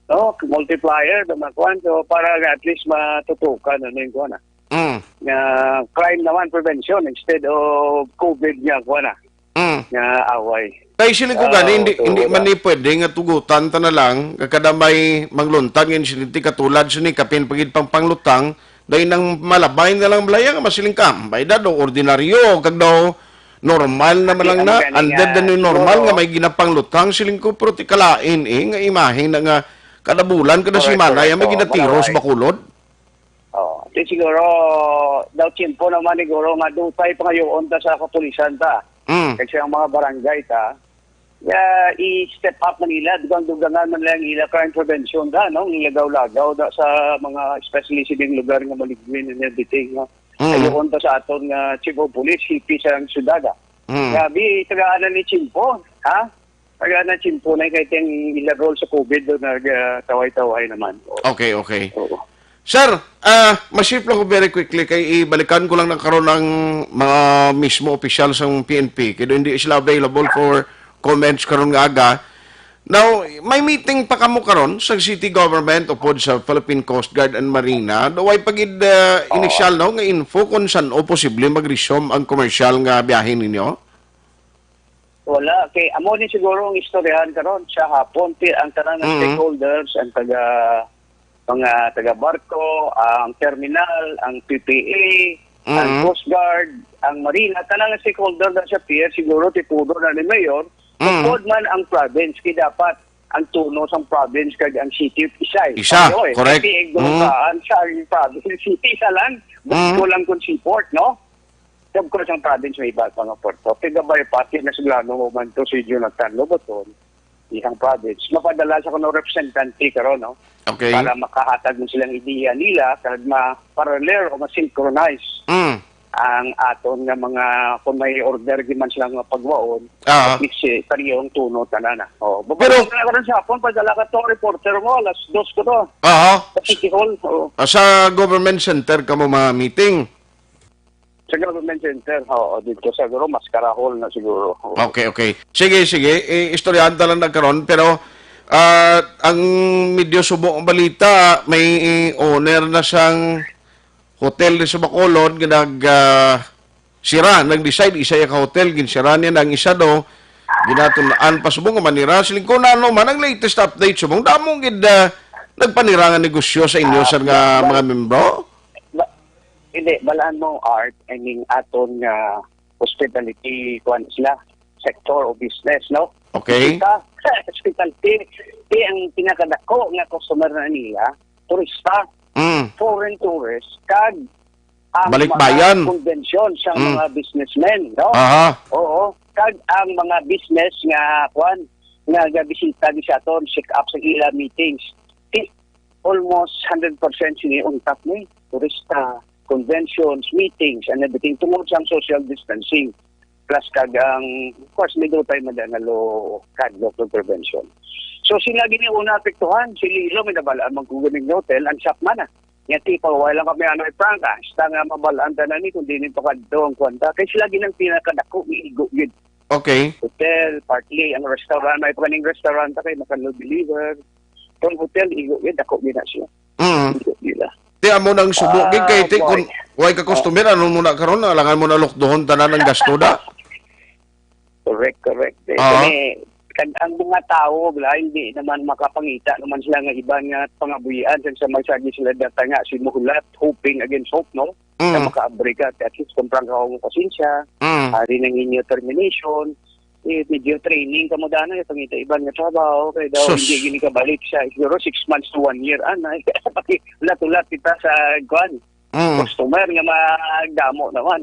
No, multiplier, do makuan. So, para nga at least matutukan, ano yung kuwan na. Mm. Nga crime naman prevention instead of COVID nga kuwan na. Mm. Nga away. Kay siling ko gani, Oo, hindi, hindi tuod, man ah. ni pwede nga tugutan ta na lang, nga kada may mangluntang insidente katulad sini, kapin pagid pang panglutang, dahil nang malabay na lang balaya nga masiling ka, may da daw ordinaryo, kag daw normal naman Di, lang ang na, gani under nga, the new normal siguro, nga may ginapanglutang, siling ko, pero ti kalain eh, nga imahe na nga kada bulan, kada Correct, simana, correct, yan may oo, ginatiro sa malabay. Bacolod. Oh, di siguro, daw tiyempo naman ni guro nga dutay pangayoon ta sa kapulisan ta. Mm. Kag sa mga barangay ta, ya, i-step up man nila, dugang-dugangan man lang ila crime prevention ta, no? Ilagaw-lagaw da sa mga, especially sa mga lugar nga maligwin and everything, no? Mm. Kayoon ta sa aton nga chief of police, C P sa syudad, ah. Mm. Grabe, tagaan na ni tiyempo, ha? Tagaan na tiyempo na kay ting ila role sa COVID do nagtaway-taway naman. Oo. Okay, okay. Oo. Sir, ah, masip lang ko very quickly kay ibalikan ko lang na karon ang mga mismo opisyal sa P N P kay do hindi sila available for comments karon nga aga. Now, may meeting pa kamo karon sa city government upod sa Philippine Coast Guard and Marina. Do way pa gid, ah, Oo. inisyal, no, nga info kung san-o posible mag-resume ang commercial nga biyahe ninyo? Wala. Kay amo ni siguro ang istoryahan karon sa hapon. Ti-, ang tanan nga Mhm. stakeholders, ang taga, mga taga barko, ang terminal, ang P P A, ang Mhm. Coast Guard, ang Marina, tanan nga stakeholder na sa pier, siguro titudo na ni Mayor, Mhm. upod man ang province, kay dapat ang tuno sang province kag ang city, isa eh. Isa, Pareho eh. correct. Kay Mhm. sa ang province, city, isa lang. Mhm. Barko lang kung seaport, no? Of course, ang province may iba pa nga porto. Kay gabay, pati na sa Glano mo man to, si Jonathan Lobaton. ilang province, mapadala sa kuno representante karon, no? Okay. Para makahatag mo silang ideya nila, kag ma-parallel o ma-synchronize Mm. ang aton nga mga, kung may order di man sila nga pagwaon, Ah. at least, eh, pareho ang tono tanan, ah. Oh, Pero babalik na karon sa hapon, padala ka to, reporter mo, alas dos ko to. Aha. Sa City Hall, oh. Ah, sa government center ka mo ma-meeting? Sa government center, oo, dito siguro, mas karahol na siguro. Oo. Okay, okay. Sige, sige. Eh, istoryahan ta lang na karon, pero, ah, ang medyo subo ang balita, may owner na sang hotel di sa Bacolod nga nag, ah, sira, nag-decide, isa ya ka hotel, ginsira niya na ang isa do, ginatun-an pa subong nga manira. Siling ko na ano man ang latest update subong. Damo gid, ah, nagpanira nga negosyo sa inyo, Ah, sir, nga ba-, mga membro? ba-, hindi, balaan mo, Art, I mean, aton nga hospitality, kuwan sila, sector o business, no? Okay. Kita, hospitality, di ang pinakadako nga customer na nila, turista, Mm. foreign tourists, kag ang Balikbayan. mga convention sa Mm. mga businessmen, no? Aha. Oo. Kag ang mga business nga, kuwan, nga gabisita ni sa aton, check up sa ila meetings. Di, almost hundred percent sini untap ni turista, conventions, meetings, and everything tungod sa social distancing. Plus kag ang, of course, may dutay man dyan nga lo-, kag local prevention. So, sila gini una apektuhan, si Lilo, may nabalaan man kung ganing hotel, ang shop man, ah. Nga, tipo, wala lang kami, ano, Frank, ah, basta nga mabalaan ta na ni, kung di ni pakadto ang kwanta. Kay sila gini ang pinakadako, iigo gid. Okay. Hotel, partly, ang restaurant, may pa kaning restaurant, kay makalo-deliver. Kung hotel, iigo gid, dako gid na siya. Mm. Iigo nila. Ti, amo nang subo, gid kay, ti, Ah, kung boy. Way ka customer, ano mo na karon? Alangan mo na lukduhon tanan ang gasto da? Correct, correct. Eh, Ah. kani, kan-, ang mga tao, wala, hindi naman makapangita naman sila nga iban nga pangabuhian sa, sa magsagi sila data nga, simuhulat, hoping against hope, no? Mm. Na makaabri ka, at least, kung prangka ko pasensya, Mm. ari nang inyo termination, eh, medyo training ka mo dana, eh, pangita iban nga trabaho, kay daw Sus. hindi gini kabalik siya, siguro six months to one year, ana, ulat-ulat kita sa, kuwan, Mm. customer nga magdamo naman.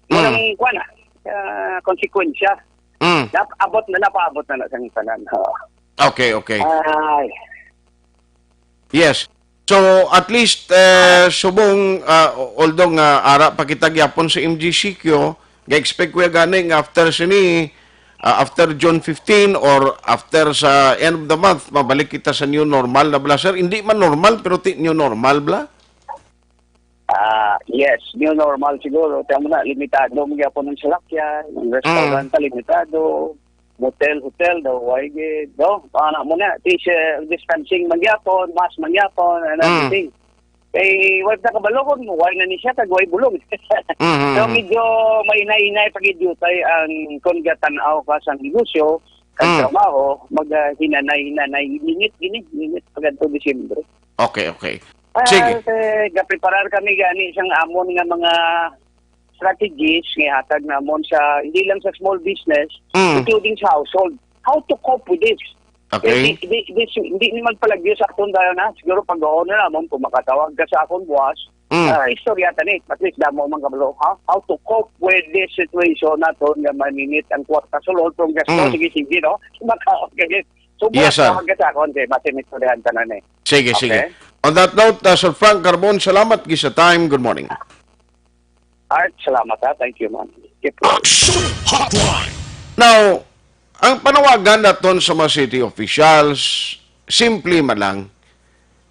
Mm. Murang, kuwan, ah, ah, konsekwensya. Mm. Nap-, abot na, napaabot na na sa tanan. Oo. Okay, okay. Ay. Yes. So, at least, eh, subong, ah, although nga ara pa kita gyapon sa M G C Q, ga-expect ko ya gani nga after sini, ah, after June fifteen or after sa end of the month, mabalik kita sa new normal na bala, sir? Hindi man normal, pero ti-, new normal bala? Ah, yes, new normal siguro. Kaya mo na, limitado mo gyapon ang salakyan, ang restaurant Mm. pa, limitado, motel, hotel daw, why gid, no? Ana mo na, social distancing man gyapon, mask man gyapon, and Mm. everything. Kay, wala na kabalo kung why na ni siya, kag why bulong. Mhm. So, medyo mahinay-hinay pag-idutay ang kung gatan-aw ka sa negosyo, kag Mm. trabaho, mag, ah, hinanay-hinanay, init, gini, init, pag adto Disyembre. Okay, okay. Ah, Sige. Eh, gapreparar kami gani sang amon nga mga strategies nga ihatag namon sa, hindi lang sa small business, Mm. including sa household. How to cope with this? Okay. Eh, di, di, di, di, di ni magpalagyo sa aton dayon, ha? Siguro pag-uon na namon kung makatawag ka sa akon buwas, Mm. ah, istorya ta ni, at least damo man kabalo, ha? How to cope with this situation naton nga maninit ang kwarta sulod, kung gasto, Mm. sige, sige, no? Makaon ka, So, Yes, bukas sir. Tawag ka sa akon, kay basi may istoryahan tanan, eh. Sige, Okay? Sige. On that note, uh, Sir Frank Carbon, salamat gid sa time. Good morning. Art, salamat, ha. Thank you, man. Keep going. Action Hotline. Now, ang panawagan naton sa mga city officials, simple man lang.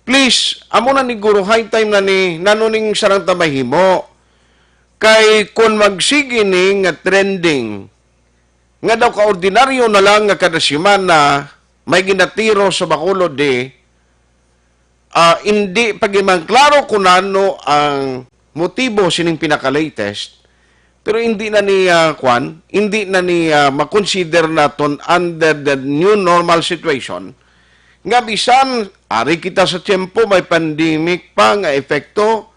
Please, amo na ni guro, high time na ni, nano ning sarang ta mahimo. Kay kun magsigi ni nga trending, nga daw kaordinaryo na lang nga kada semana may ginatiro sa Bacolod di, ah, indi pa gid man klaro kung ano ang motibo sining pinaka-latest, pero hindi na ni, ah, kwan, hindi na ni, ah, makonsider naton under the new normal situation nga bisan ari kita sa tiyempo may pandemic pa nga epekto,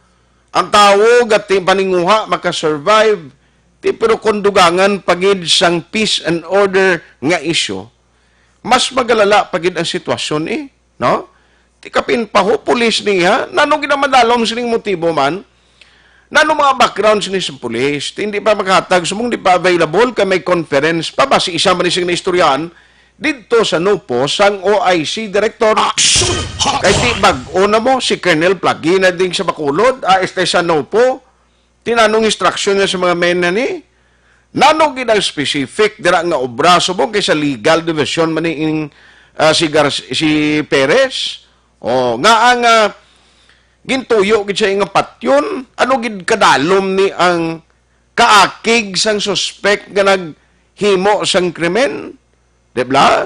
ang tawo gati paninguha makasurvive, ti, pero kung dugangan pa gid sang peace and order nga issue, mas magalala pa gid ang sitwasyon, eh, no? Ti kapin pa ho, pulis niya, nano ginamadalom sining motibo man? Nano mga background sini sa pulis? Ti hindi pa makahatag, sumong di pa available, kay may conference pa, basi isa man ni sing naistoryahan, didto sa NOPO sang O I C director. Action Hotline! Kay di bag-o na mo, si Colonel Plagi na ding sa Bacolod, ah, este sa NOPO, tinanong instruction niya sa mga men na ni, nano gid ang specific dira nga obra subong kay sa legal division man ni ing, ah, si Gar-, si Perez? O, nga ang, ah, gintuyo gid siya nga patyon, ano gid kadalom ni ang kaakig sang suspek nga naghimo sang krimen? Di ba?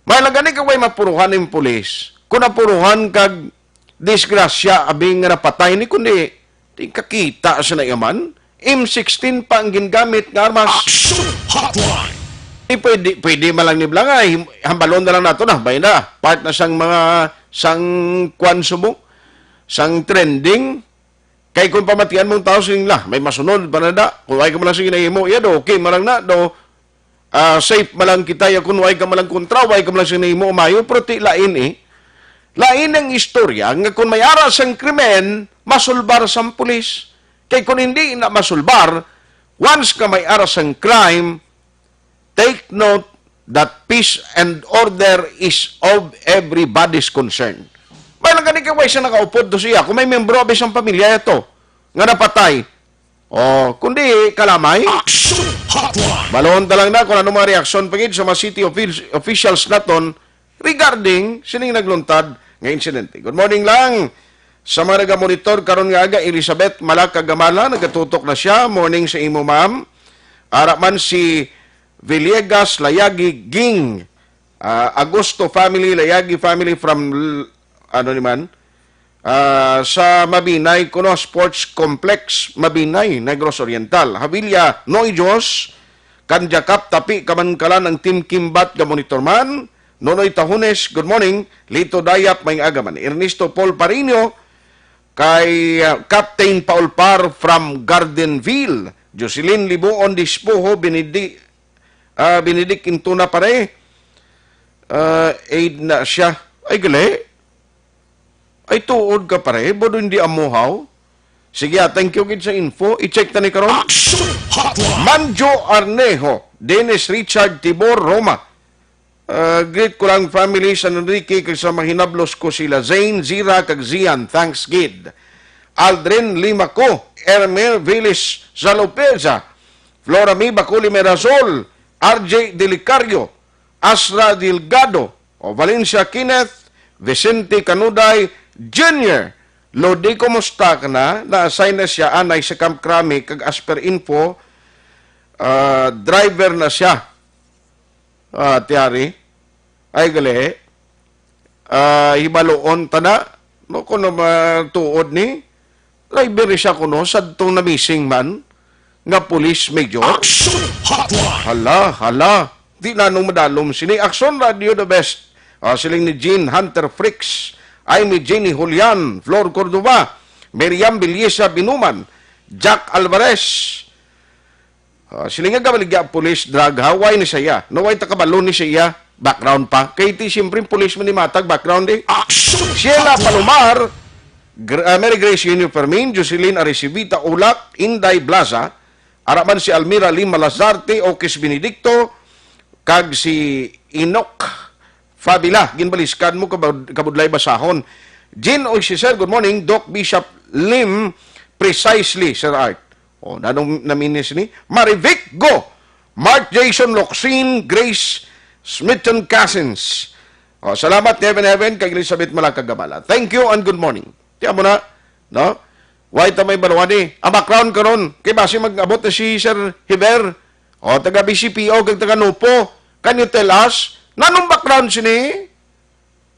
May lang gani ka way mapuruhan ning pulis. Kung napuruhan kag disgrasya, abi nga napatay ni, kundi di kakita sa naiyaman. M sixteen pa ang gingamit nga armas. Action Hotline! Di pwede, pwede man lang ni Blang, ay, hambalon na lang nato na. Bay na, part na sang mga, sang kwan subong, sang trending. Kay kung pamatian mong tao, siling la, may masunod pa na da. Kung ay ka man lang sige nahimo, iya do, okay, marang na do. Ah, safe man lang kita, ya kung way ka man lang kontra, way ka man lang sige nahimo, mayo, pero ti lain eh. Lain ang istorya nga kung may ara sang krimen, masulbar sang pulis. Kay kung hindi na masulbar, once ka may ara sang crime, take note that peace and order is of everybody's concern. May lang gani kay way siya nakaupod to siya. Kung may membro abi sang pamilya ito nga napatay, o kundi kalamay. Action Hotline! Balon ta lang na kung ano mga reaksyon pa gid sa mga city offi-, officials naton regarding sining nagluntad nga insidente. Good morning lang sa mga nagamonitor karon nga aga, Elizabeth Malaka Gamala, nagatutok na siya. Morning sa imo, ma'am. Ara man si Villegas Layagi Ging, ah, Agosto family, Layagi family from L-, ano ni man? Ah, sa Mabinay, kuno Sports Complex, Mabinay, Negros Oriental. Havilla Noy Dios, Kanjakap, Tapi, Kamankalan, ang Team Kimbat, ga monitor man. Nonoy Tahunes, good morning. Lito Dayap, may aga man. Ernesto Paul Parino, kay, ah, Captain Paul Par from Gardenville. Jocelyn Libuon Dispoho, Benedi-, ah, Benedict Intuna, pare. Ah, aid na siya. Ay, gali. Ay, tuod ka, pare. Bodo hindi amuhaw. Sige, ah, thank you gid sa info. I-check ta ni karon. Action Hotline! Manjo Arnejo, Dennis Richard Tibor, Roma. Ah, greet ko lang family San Enrique kag sa mahinablos ko sila Zane, Zira, kag Zian. Thanks gid. Aldrin Limaco, Ermel Vilis Salopeza, Flora May Baculi Merasol, R J Delicario, Asra Delgado, o Valencia Kenneth, Vicente Canuday Junior. Lodi, kumusta ka na? Na-assign na siya anay sa Camp Crame kag as per info, ah, driver na siya. Ah, tiyari. Ay, gali. Ah, hibaluon ta na. No, kuno matuod ni. Driver ni siya kuno, sadtong na-missing man nga police major. Action Hotline! Hala, hala. Di na nung madalom sini. Action Radio the best. Ah, siling ni Jean Hunter Fricks. Ay, ni Jenny Julian, Flor Cordova, Miriam Belleza Binuman, Jack Alvarez. Ah, siling nga gabaligya police drug, ha? Way ni siya. No, way ta kabalo ni siya. Background pa. Kay ti, siyempre, police man ni matag background, eh. Action! Sheila Palomar, Gr-, ah, Mary Grace Junior Fermin, Jocelyn Aricivita Ulak, Inday Blaza, ara man si Almira Lima Lazarte, Okis Benedicto, kag si Enoch Fabila, ginbaliskan mo, kabud-, kabudlay basahon. Jean Oy, si Sir, good morning. Doc Bishop Lim, precisely, Sir Art. O, nanong naminis ni? Marivic Go, Mark Jason Locsin, Grace Smithon Cousins. O, salamat, Heaven Heaven, kag Elizabeth Malaka Gabala. Thank you and good morning. Tiyan mo na, no? Way ta may baluan ni. Ang background karon, kay basi mag-abot na si Sir Hiver. O, taga B C P O, kag taga NOPO. Can you tell us, nanong background sini?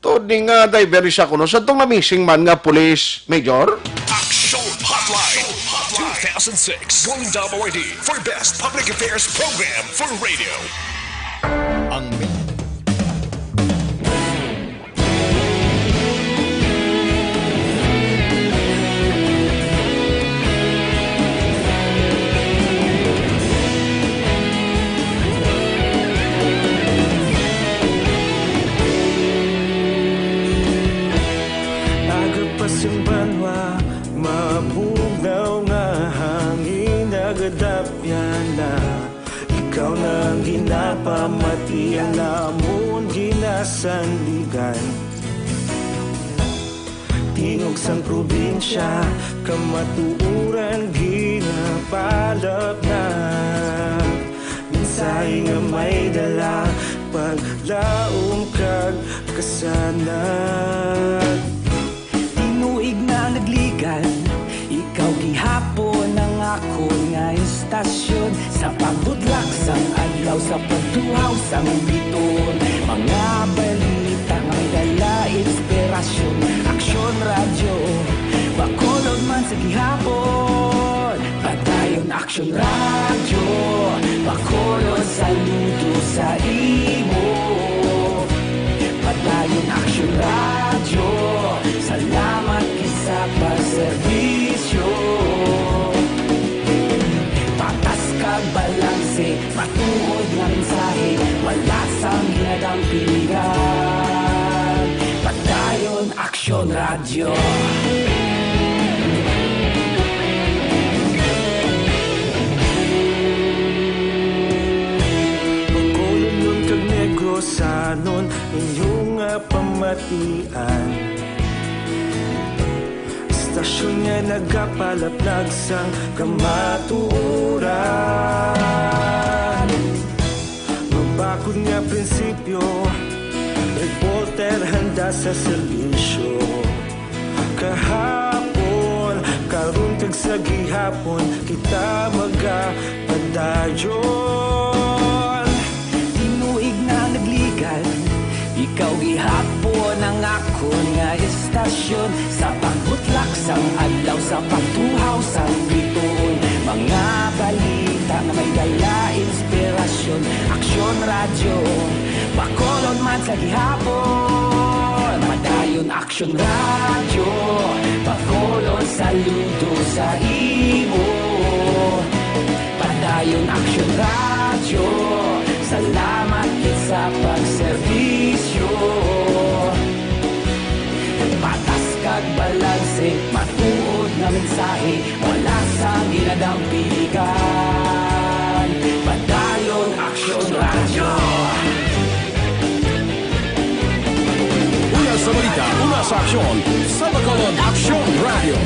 Tuod ni nga diver siya kuno sa tong na-missing man nga police, Major. Action Hotline two thousand six Golden Dome Awardee for Best Public Affairs Program for Radio. Ang Aga pa sing banwa, mabugnaw nga hangin, nagadapyan na. Ikaw na ang ginapamati, ang namon ginasandigan. Tingog sang probinsya, kamatuoran ginapalapnag. Mensahe nga may dala, paglaom kag kasanag. Tinuig na nagligan, ikaw gihapon ang akon nga istasyon. Sa pagbutlak sang adlaw, sa pagtuhaw sang bituon, mga balita nga may dala inspirasyon. Aksyon Radyo, Bacolod man sa gihapon. Padayon Aksyon Radyo, Bacolod, saludo sa imo. Padayon Aksyon Radyo, salamat gid sa pagserbisyo. Patas kag balanse, matuod nga mensahe, wala sang ginadampigan. Padayon Aksyon Radyo. Bacolodnon kag Negrosanon, inyo nga pamatian. Istasyon nga nagapalaplag sang kamatuoran. Mabakod nga prinsipyo, reporter handa sa serbisyo. Kahapon, karon, kag sa gihapon, kita magapadayon. Tinuig na nagligan, ikaw gihapon ang akon nga istasyon. Sa pagbutlak sang adlaw, sa pagtuhaw sang bituon, mga balita nga may dala inspirasyon. Aksyon Radyo, Bacolod man sa gihapon. Padayon Aksyon Radyo, Bacolod, saludo sa imo. Padayon Aksyon Radyo, salamat gid sa pagserbisyo. Patas kag balanse, matuod nga mensahe, wala sang ginadampigan. Padayon Aksyon Radyo. Una sa balita, una sa aksyon, sa Bacolod Aksyon Radyo.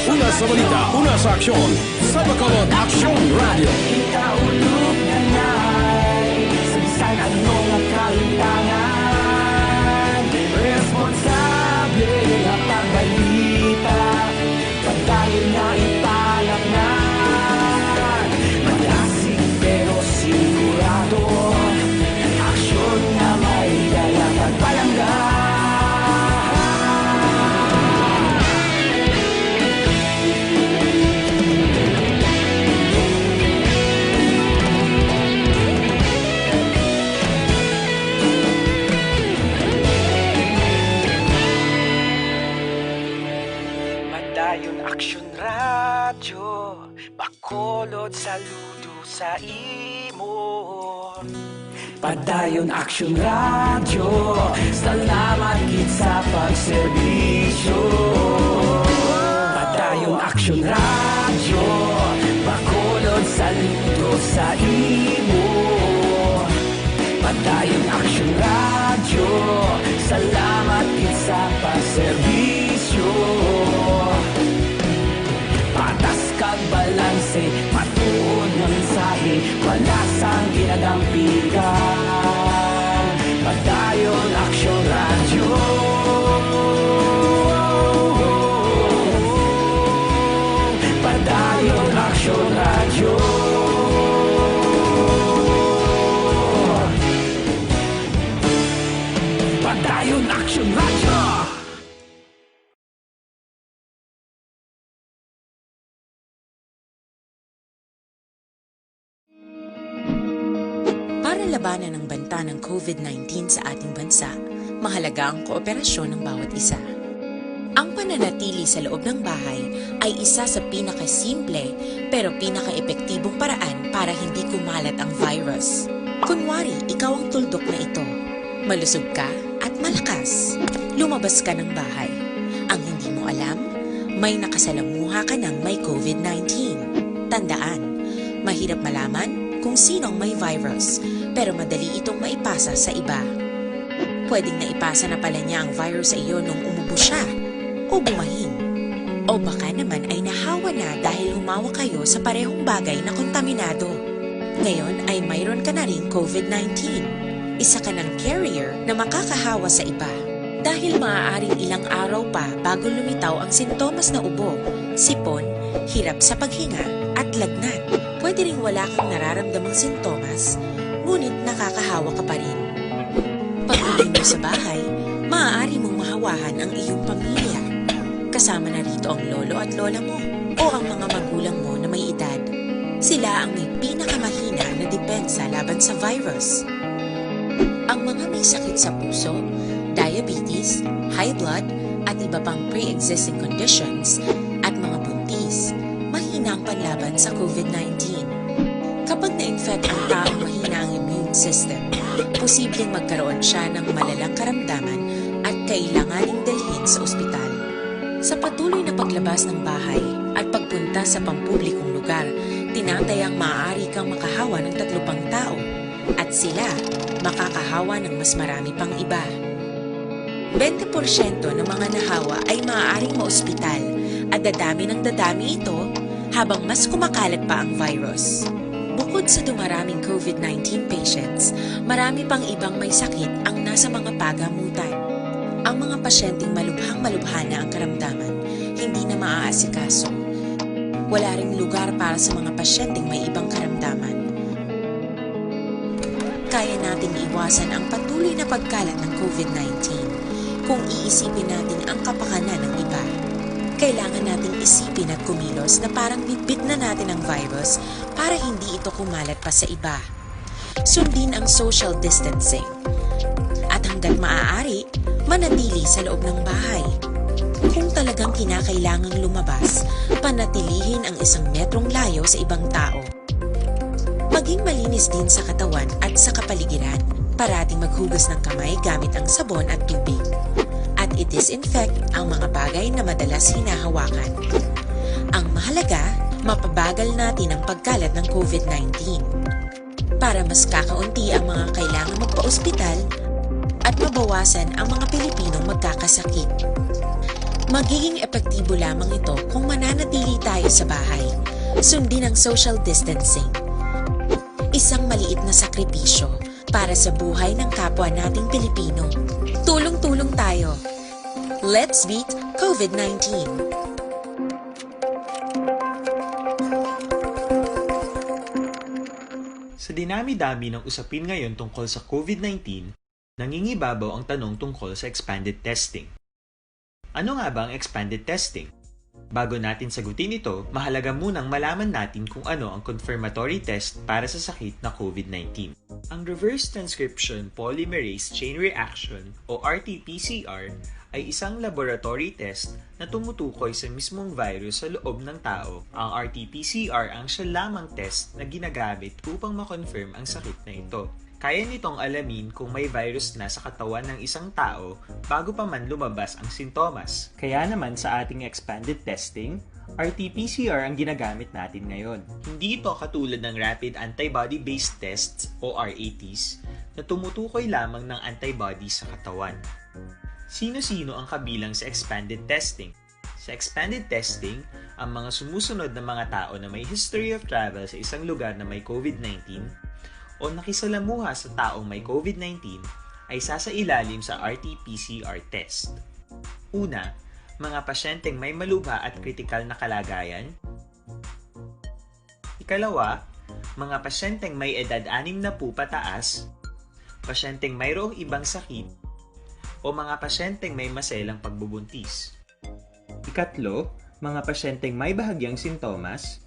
Una sa balita, una sa aksyon, sa Bacolod Aksyon Radyo. Ikaulog na nay, sa bisan ano nga kahitangan, responsable nga pagbalita. Padayon nga ipalapngan, malasig pero sigurado, aksyon nga may dala kag palangga. Padayon Aksyon Radyo, Bacolod, saludo sa imo. Padayon Aksyon Radyo, salamat gid sa pagserbisyo. Padayon Aksyon Radyo, Bacolod, saludo sa imo. Padayon Aksyon Radyo, salamat gid sa pagserbisyo. Patas kag balanse, matuod nga mensahe, wala sang ginadampigan. Padayon Aksyon Radyo. Padayon Aksyon Radyo. Padayon Aksyon Radyo. Para labanan ang banta ng COVID nineteen sa ating bansa, mahalaga ang kooperasyon ng bawat isa. Ang pananatili sa loob ng bahay ay isa sa pinakasimple pero pinakaepektibong paraan para hindi kumalat ang virus. Kunwari, ikaw ang tuldok na ito. Malusog ka at malakas. Lumabas ka ng bahay. Ang hindi mo alam, May nakasalamuha ka ng may COVID nineteen. Tandaan, mahirap malaman kung sino ang may virus, pero madali itong maipasa sa iba. Pwedeng naipasa na pala niya ang virus sa iyo nung umubo siya, o bumahin. O baka naman ay nahawa na dahil humawak kayo sa parehong bagay na kontaminado. Ngayon ay mayroon ka na ring COVID nineteen. Isa ka ng carrier na makakahawa sa iba. Dahil maaaring ilang araw pa bago lumitaw ang sintomas na ubo, sipon, hirap sa paghinga, at lagnat. Pwede ring wala kang nararamdamang sintomas, ngunit nakakahawa ka pa rin. Pag-uwi mo sa bahay, maaari mong mahawahan ang iyong pamilya. Kasama na rito ang lolo at lola mo o ang mga magulang mo na may edad. Sila ang may pinakamahina na depensa laban sa virus. Ang mga may sakit sa puso, diabetes, high blood, at iba pang pre-existing conditions, at mga buntis, mahina ang panlaban sa COVID nineteen. Kapag na-infect ang taong mahina ang immune system, posibleng magkaroon siya ng malalang karamdaman at kailanganing dalhin sa ospital. Sa patuloy na paglabas ng bahay at pagpunta sa pampublikong lugar, tinatayang maaari kang makahawa ng tatlo pang tao, at sila makakahawa ng mas marami pang iba. Bente porsyento ng mga nahawa ay maaaring maospital, at dadami ng dadami ito habang mas kumakalat pa ang virus. Bukod sa dumaraming COVID nineteen patients, marami pang ibang may sakit ang nasa mga pagamutan. Ang mga pasyenteng malubhang-malubha na ang karamdaman, hindi na maaasikaso. Wala ring lugar para sa mga pasyenteng may ibang karamdaman. Kaya nating iwasan ang patuloy na pagkalat ng COVID nineteen kung iisipin natin ang kapakanan ng iba. Kailangan nating isipin at kumilos na parang bitbit na natin ang virus para hindi ito kumalat pa sa iba. Sundin ang social distancing. At hanggat maaari, manatili sa loob ng bahay. Kung talagang kinakailangang lumabas, panatilihin ang isang metrong layo sa ibang tao. Maging malinis din sa katawan at sa kapaligiran. Parating maghugas ng kamay gamit ang sabon at tubig. At i-disinfect ang mga bagay na madalas hinahawakan. Ang mahalaga, mapabagal natin ang pagkalat ng COVID nineteen. Para mas kakaunti ang mga kailangan magpa-ospital at mabawasan ang mga Pilipinong magkakasakit. Magiging epektibo lamang ito kung mananatili tayo sa bahay. Sundin ang social distancing. Isang maliit na sakripisyo para sa buhay ng kapwa nating Pilipino. Tulong-tulong tayo. Let's beat COVID nineteen. Sa dinami-dami ng usapin ngayon tungkol sa COVID nineteen, nangingibabaw ang tanong tungkol sa expanded testing. Ano nga ba ang expanded testing? Bago natin sagutin ito, mahalaga munang malaman natin kung ano ang confirmatory test para sa sakit na COVID nineteen. Ang reverse transcription polymerase chain reaction o R T P C R ay isang laboratory test na tumutukoy sa mismong virus sa loob ng tao. Ang R T P C R ang siya lamang test na ginagamit upang ma-confirm ang sakit na ito. Kaya nitong alamin kung may virus na sa katawan ng isang tao bago pa man lumabas ang sintomas. Kaya naman sa ating expanded testing, R T P C R ang ginagamit natin ngayon. Hindi ito katulad ng rapid antibody-based tests o R A Ts na tumutukoy lamang ng antibody sa katawan. Sino-sino ang kabilang sa expanded testing? Sa expanded testing, ang mga sumusunod na mga tao na may history of travel sa isang lugar na may COVID nineteen o nakisalamuha sa taong may COVID nineteen ay sasailalim sa R T P C R test. Una, mga pasyenteng may malubha at kritikal na kalagayan. Ikalawa, mga pasyenteng may edad anim na po pataas, pasyenteng mayroong ibang sakit, o mga pasyenteng may maselang pagbubuntis. Ikatlo, mga pasyenteng may bahagyang sintomas.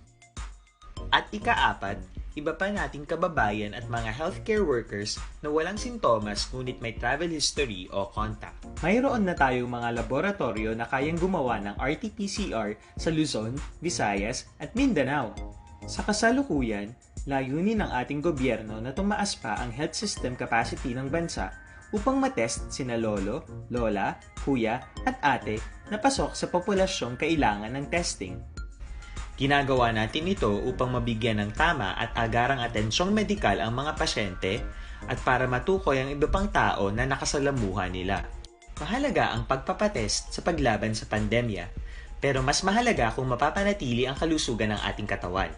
At ikaapat, iba pa nating kababayan at mga healthcare workers na walang sintomas ngunit may travel history o contact. Mayroon na tayong mga laboratoryo na kayang gumawa ng R T P C R sa Luzon, Visayas, at Mindanao. Sa kasalukuyan, layunin ng ating gobyerno na tumaas pa ang health system capacity ng bansa upang matest sina lolo, lola, kuya, at ate na pasok sa populasyong kailangan ng testing. Ginagawa natin ito upang mabigyan ng tama at agarang atensyong medikal ang mga pasyente at para matukoy ang iba pang tao na nakasalamuha nila. Mahalaga ang pagpapatest sa paglaban sa pandemya, pero mas mahalaga kung mapapanatili ang kalusugan ng ating katawan.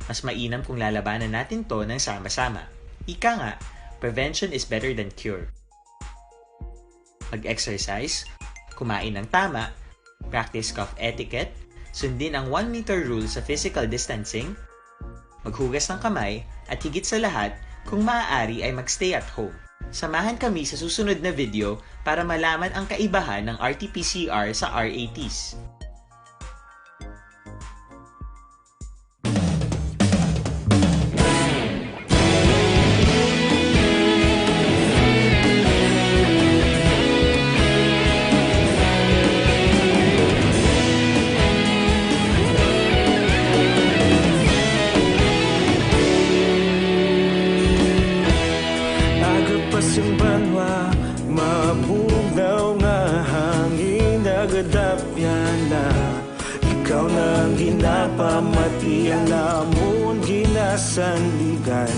Mas mainam kung lalabanan natin 'to ng sama-sama. Ika nga, prevention is better than cure. Mag-exercise, kumain ng tama, practice cough etiquette, sundin ang one meter rule sa physical distancing, maghugas ng kamay, at higit sa lahat, kung maaari ay mag-stay at home. Samahan kami sa susunod na video para malaman ang kaibahan ng R T P C R sa R A Ts. Aga pa sing banwa, mabugnaw nga hangin, nagadapyan na. Ikaw na ang ginapamati, ang namon ginasandigan.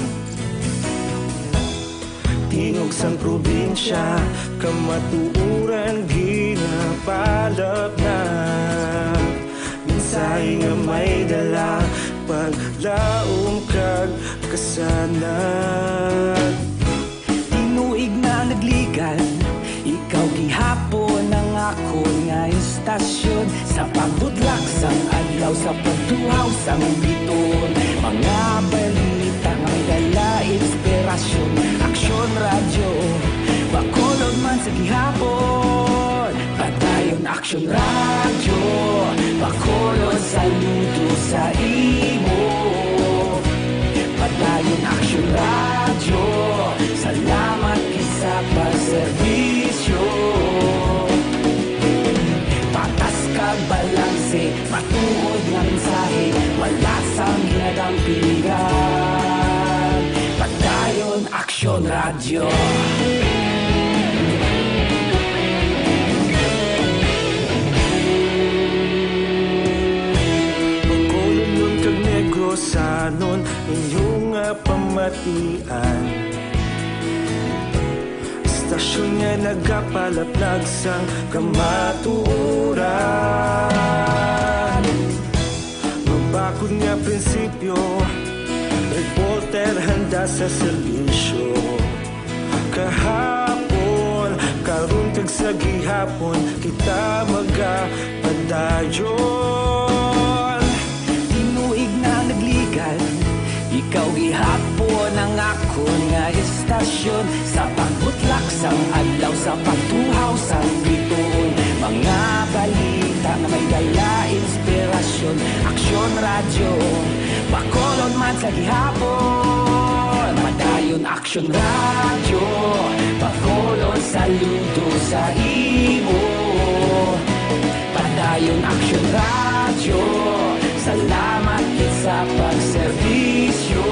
Tingog sang probinsya, kamatuoran ginapalapnag. Mensahe nga may dala, paglaom kag kasanag. Tinuig na nagligan, ikaw gihapon ang akon nga estasyon. Sa pagbutlak sang adlaw, sa pagtuhaw sang biton, mga balita nga may dala inspirasyon. Aksyon Radyo, Bacolod man sa gihapon. Padayon Aksyon Radyo, Bacolod, saludo sa imo. Padayon Aksyon Radyo, salamat gid sa pagserbisyo. Patas kag balanse, matuod nga mensahe, wala sang ginadampingan. Padayon Aksyon Radyo. Bacolodnon kag Negrosanon, inyo nga pamatian. Estasyon nga nagapalapnag sang kamatuoran. Mabakod nga prinsipyo, reporter handa sa serbisyo. Kahapon, karon kag sa gihapon, kita magapadayon. Tinuig na nagligan, ikaw gihapon ang akon nga estasyon. Sa pagbutlak sang adlaw, sa pagtuhaw sang bituon, mga balita nga may dala inspirasyon. Aksyon Radyo, Bacolod man sa gihapon. Padayon Aksyon Radyo, Bacolod, saludo sa imo. Padayon Aksyon Radyo, salamat gid sa pagserbisyo.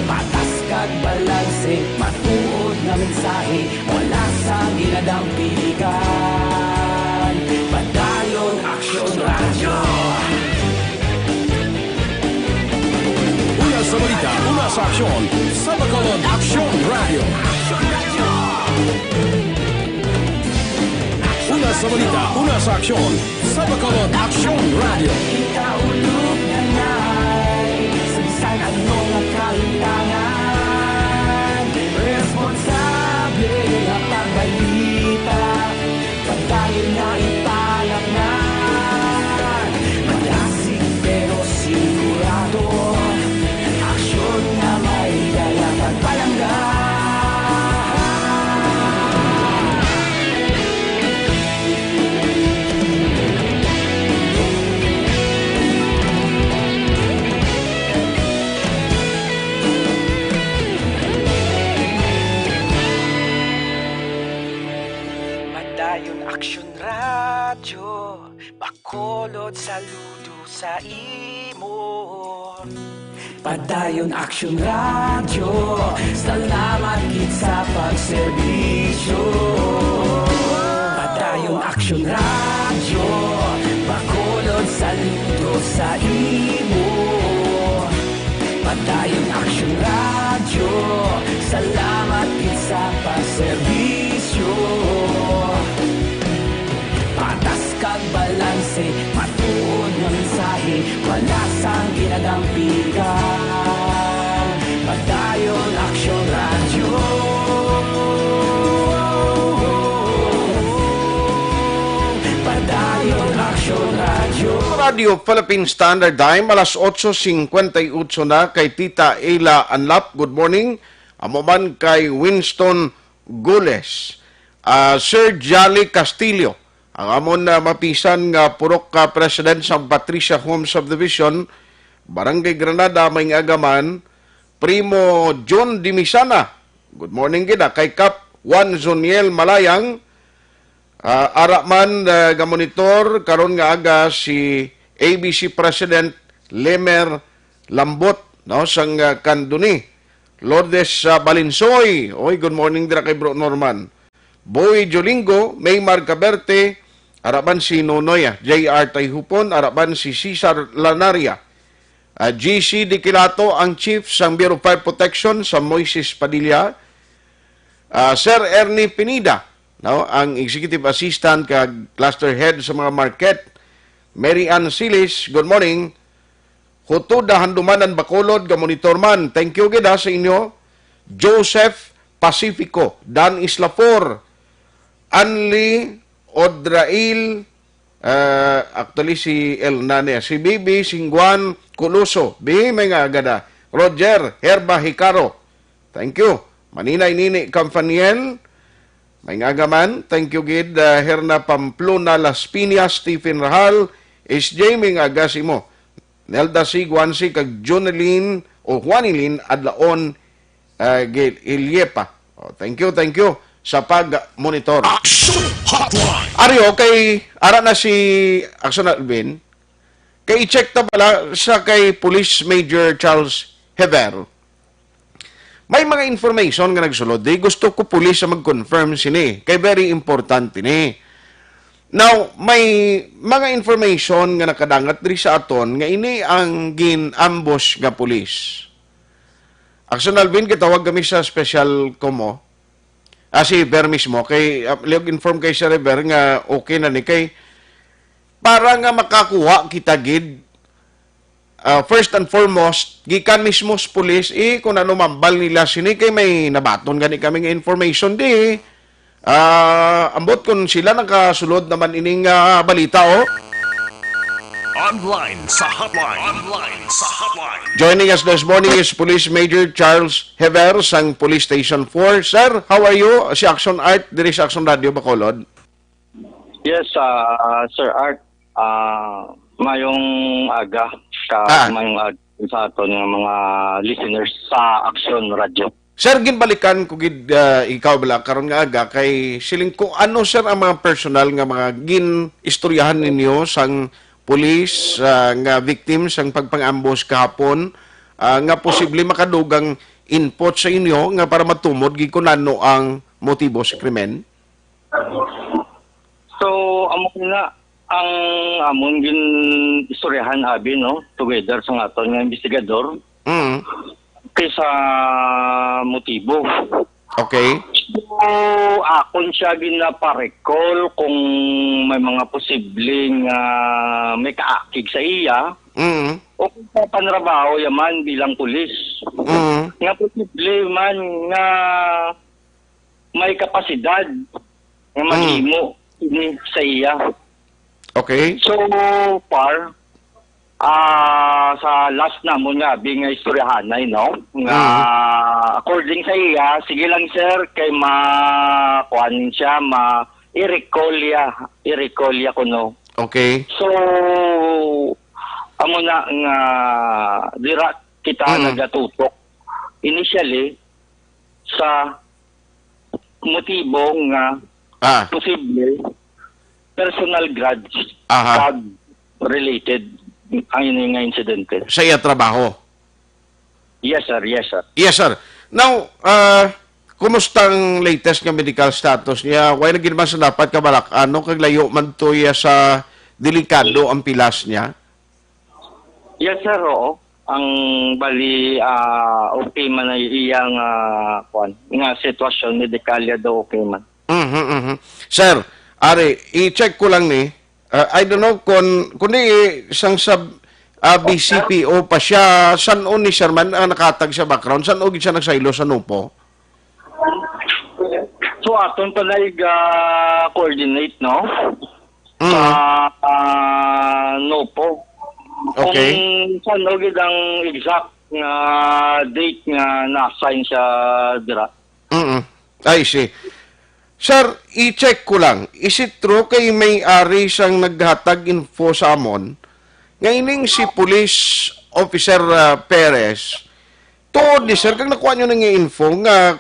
Patas kag balanse, matuod nga mensahe, wala sang ginadampingan. Padayon Aksyon Radyo. Una sa balita, una sa aksyon, sa Bacolod Aksyon Radyo. Una sa balita, una sa aksyon, sa Bacolod Aksyon Radyo. Kita ulog na nay, sa bisan ano nga kalimtangan, responsable nga pagbalita. Padayon nga ipalapngan, madasig pero sigurado, aksyon nga may dala kag palangga. Padayon Aksyon Radyo, Bacolod, saludo sa imo. Padayon Aksyon Radyo, salamat gid sa pagserbisyo. Padayon Aksyon Radyo, Bacolod, saludo sa imo. Padayon Aksyon Radyo, salamat gid sa pagserbisyo. Patas kag balanse, matuod nga mensahe, wala sang ginadampigan. Padayon Aksyon Radyo. Padayon Aksyon Radyo. Radio Philippine Standard Time, alas otso cincuenta y ocho na, kay Tita Ayla Anlap. Good morning. Amo man kay Winston Gules, ah, Sir Jolly Castillo, ang amon, ah, mapisan nga purok ka president sang Patricia Home Subdivision, Barangay Granada, may nga agaman, Primo John Dimisana. Good morning gid, ah, kay Kap Juan Zoniel Malayang, ah, ara man, ah, nga monitor karon nga aga si A B C President Lemer Lambot, no, sang, ah, Candoni. Lourdes, ah, Balinsoy. Oy, good morning dira kay Bro Norman. Boy Jolingo, Maymar Caberte, ara man si Nonoy, ah, J R Tayhupon, ara man si Cesar Lanaria. Ah, G C Diquilato, ang chief sang Bureau of Fire Protection sa Moises Padilla. Ah, Sir Ernie Pineda, no, ang executive assistant kag cluster head sa mga market. Mary Ann Silis, good morning. Hutoda Handumanan Bacolod, ga monitor man. Thank you gid, ha, sa inyo. Joseph Pacifico, Dan Islafor, Anli Odrail, ah, actually si El Nane, si Bibi Singguan Coloso, Bi, may nga agada. Roger Herba Hicaro, thank you. Maninay Nini Camfaniel, may nga agaman. Thank you gid, ah, Herna Pamplona Las Piñas, Stephen Rahal, S J, may nga aga sa imo. Nelda C. Guansi kag Jonelyn o Juanilyn Adlaon, ah, Gil-, Ilyepa. Oh, thank you, thank you sa pag-monitor. Action Hotline. Ari, okay, ara na si Action Alvin. Kay i-check ta bala sa kay Police Major Charles Hever. May mga information nga nagsulod, di gusto ko pulis sa mag-confirm sini, kay very important ini. Now, may mga information nga nakadangat diri sa aton nga ini ang gin-ambush nga pulis. Action Alvin, gitawag kami sa special COMO. Ah, si Hever mismo, kay, ah, liog inform kay Sir Hever nga okay na ni, kay para nga makakuha kita gid, ah, first and foremost, gikan mismo sa pulis, eh, kung ano mambal nila sini, kay may nabaton gani kami nga information di. Ah, ambot kung sila nakasulod naman ining, ah, balita, oh. Online sa hotline. Online sa hotline. Joining us this morning is Police Major Charles Hever sang Police Station four. Sir, how are you? Si Action Art, diri sa Action Radio, Bacolod. Yes, ah, Sir Art, ah, mayong aga ka, Ah. mayong aga sa aton nga mga listeners sa Action Radio. Sir, ginbalikan ko gid, ah, ikaw bala karon nga aga kay siling ko, ano, sir, ang mga personal nga mga gin-istoryahan ninyo sang pulis, ah, nga victim sang pagpang-ambush kahapon, ah, nga posible makadugang input sa inyo nga para matumod gid kung ano ang motibo sa krimen? So, amo na ang amon gin-istoryahan abi, no, together sa aton nga investigador Mm. kay sa motibo. Okay. So, akon siya ginaparecall kung may mga posibleng, ah, may kaakig sa iya Mm. o kung sa panrabaho yaman bilang pulis. Mm. Nga posible man nga may kapasidad nga Mm. maghimo ini sa iya. Okay. So far, ah, sa last namon nga abi nga istoryahanay, no? Nga Mm. according sa iya, sige lang, sir, kay ma-, kuan siya, ma-, i-recall ya, i-recall ya kuno. Okay. So, amo na nga dira kita Mm. nagatutok initially sa motibo nga Ah. posible personal grudge Aha. kag related ang ini nga insidente. Sa iya trabaho? Yes, sir. Yes, sir. Yes, sir. Now, ah, kumusta ang latest nga medical status niya? Why na gid man sa dapat kabalak-an, no? Kag layo man to iya sa delikado ang pilas niya? Yes, sir. Oo. Ang bali, ah, okay man ang iyang ah, kwan, nga sitwasyon medikal niya daw okay man. Mhm, mhm. Sir, ari, i-check ko lang ni. Ah, I don't know kung, kung di, sang sab, ah, B C P O pa siya, san-o ni sir man ang nakatag sa background? San-o gid siya nagsaylo sa Nupo? So, aton pa na coordinate, no? Mm. Sa ah, Nopo. Okay. Kung saan gid ang exact nga date nga na-assign siya dira. Mm. I see. Sir, i-check ko lang. Is it true kay may ari sang naghatag info sa amon nga ining si Police Officer ah, Perez, tuod ni sir, kag nakuha nyo na nga info nga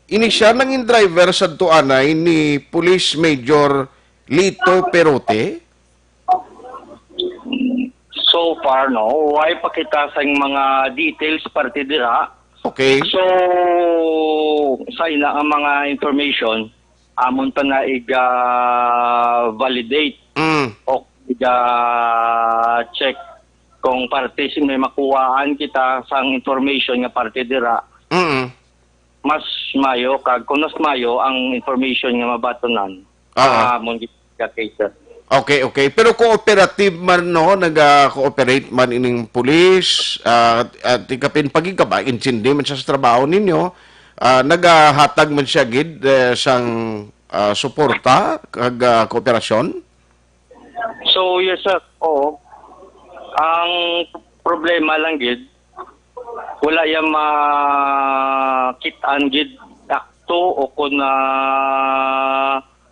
ini siya nangin driver sa tuanay ni Police Major Lito Perote? So far, no, way pa kita sa mga details parte dira. Okay. So, sa ina nga mga information, amon pa na iga-validate Mm. o iga-check kung parte si may makuhaan kita sang information nga parte dira. Mm. Mas mayo kag kung mas mayo ang information nga mabatunan. Ah. Amon gid ka case, sir. Okay, okay. Pero cooperative man, no, naga-cooperate man ining pulis, ah, at ikapin pagigkaba, intindi man siya sa trabaho ninyo, ah, nagahatag man siya gid eh, sang ah, suporta kag ah, kooperasyon? So, yes, sir. Oo. Ang problema lang gid, wala yang makit-an gid akto o kung na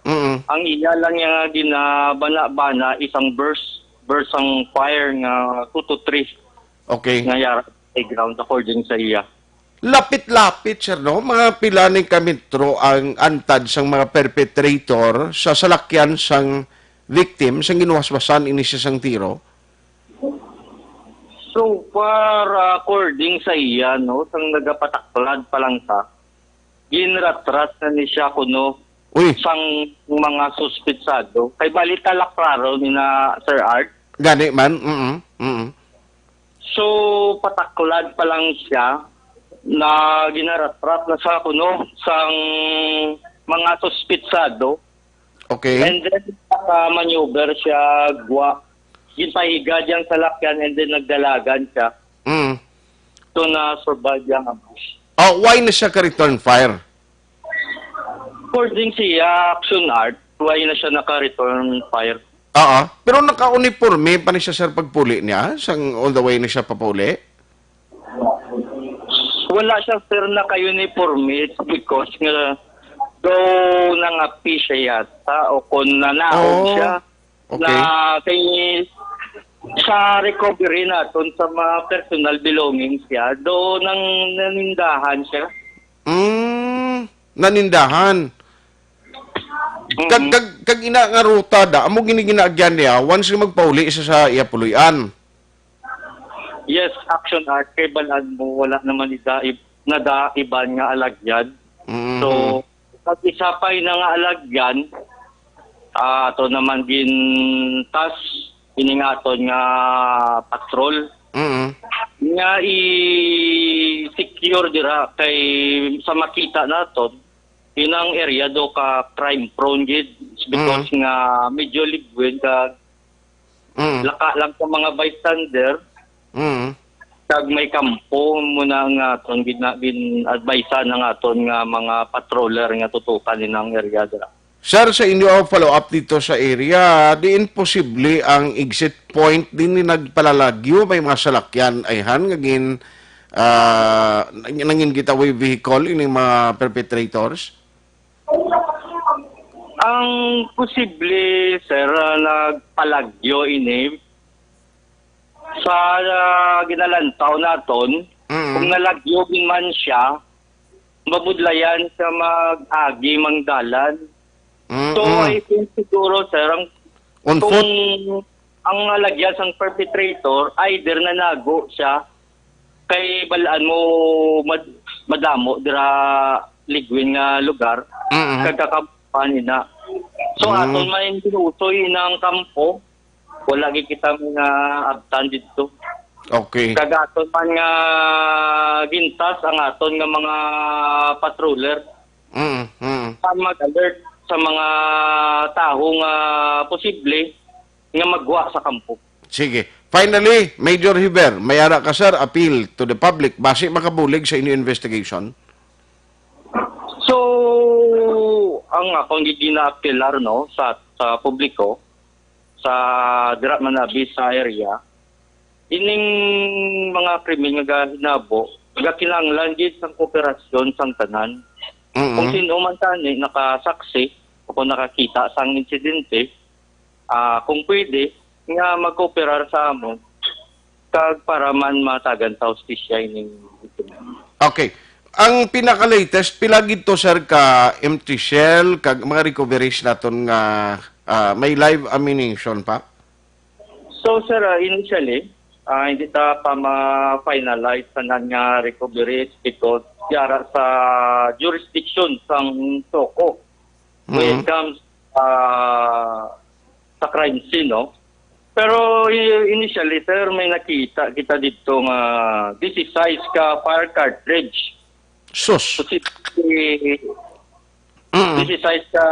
Mm. ang iya lang nga ginabana-bana isang burst, burst ang fire nga two to three Okay. nga yara sa ground according sa iya. Lapit-lapit, sir, no? Mga pila ni ka metro ang antad sang mga perpetrator sa salakyan sang victim sang ginuwaswasan ini siya sang tiro? So far, according sa iya, no, sang nagapataklad pa lang ta, ginratrat na ni siya kuno Uy, sang mga suspitsado. Kay bali talaklaro ni na Sir Art. gani man. Mm-mm. Mm-mm. So pataklad pa lang siya na ginaratrat na sa kuno sang mga suspitsado. Okay. And then, naka-maneuver siya, gwa. Ginpahiga diyang salakyan and then nagdalagan siya. Mm. So, na-survive yung ambush. Oh, why na siya ka-return fire? According siya, Action Art, why na siya naka-return fire? Oo. Pero naka-uniforme pa ni siya, sir, pagpuli niya? Sang all the way na siya papauli? Wala siya, sir, naka-uniforme. It's because nga daw nangapi siya yata o kung nanaog Oh, siya. okay. Na kay sa recovery naton sa mga personal belongings siya, do nang nanindahan siya. Mm, nanindahan. Kag, kag, kag ina nga ruta da, amo gini ginaagyan niya, once nga magpauli sa, sa iya puloy-an. Yes, Action Art, kay balaan mo, wala naman ida, ib, nada iban nga alagyan. Mhm. So, pag isa pa ina nga alagyan, ah, ato naman gintas ining aton nga patrol. Mhm. Nga i-secure dira kay sa makita naton, inang area do ka crime prone gid. It's because nga medyo liquid ka Mhm. laka lang sa mga bystander, Mhm. kag may kampo mo na nga aton gid na gin-advise na nga aton nga mga patroller nga tutukan inang area dira. Sir, sa inyo ang follow-up dito sa area, diin posible ang exit point din ni nagpalalagyo may mga salakyan ayhan nga gin ah, nangin getaway vehicle ining mga perpetrators? Ang posible, sir, ah, nagpalagyo ini sa ah, ginalantaw naton, Mm. kung nalagyo man siya, mabudlayan sa mag-agi mang dalan. Mm, So, mm. I think siguro, sir, ang, On kung foot? Ang nalagyan sang perpetrator, either nanago siya, Kay balaan mo mad-, madamo dira ligwin nga lugar, Mm-mm. kag kakabuan ina. So, Mm. aton man tinutoy inang kampo, wala gid kita mga abtan didto. Okay. Kag aton man nga gintas ang aton nga mga patroller Mm, mm. sa mag-alert sa mga tawo nga posible nga magwa sa kampo. Sige. Finally, Major Hiver, may ara ka, sir, appeal to the public, basi makabulig sa inyo investigation? So, ang akong gina-appealar, no, sa, sa publiko, sa dira man abi sa area, ining mga krimen nga gahinabo, gakinahanglan gid sang kooperasyon sang tanan. Mm-mm. Kung sino man tani nakasaksi o kung nakakita sang insidente, ah, kung pwede, nga magkooperar sa amon, kag para man matagan sa hustisya ining biktima. Okay. Ang pinaka-latest, pila gid to, sir, ka empty shell, kag mga recoveries naton nga, ah, may live ammunition pa? So, sir, ah, initially, ah, hindi ta pa ma-finalize tanan nga recoveries because yara sa jurisdiction sang SOCO when it Mhm. comes, ah, sa crime scene, no? Pero, i-, initially, sir, may nakita kita dito nga this is size ka fire cartridge. Sus. Posible, Mm. this is size ka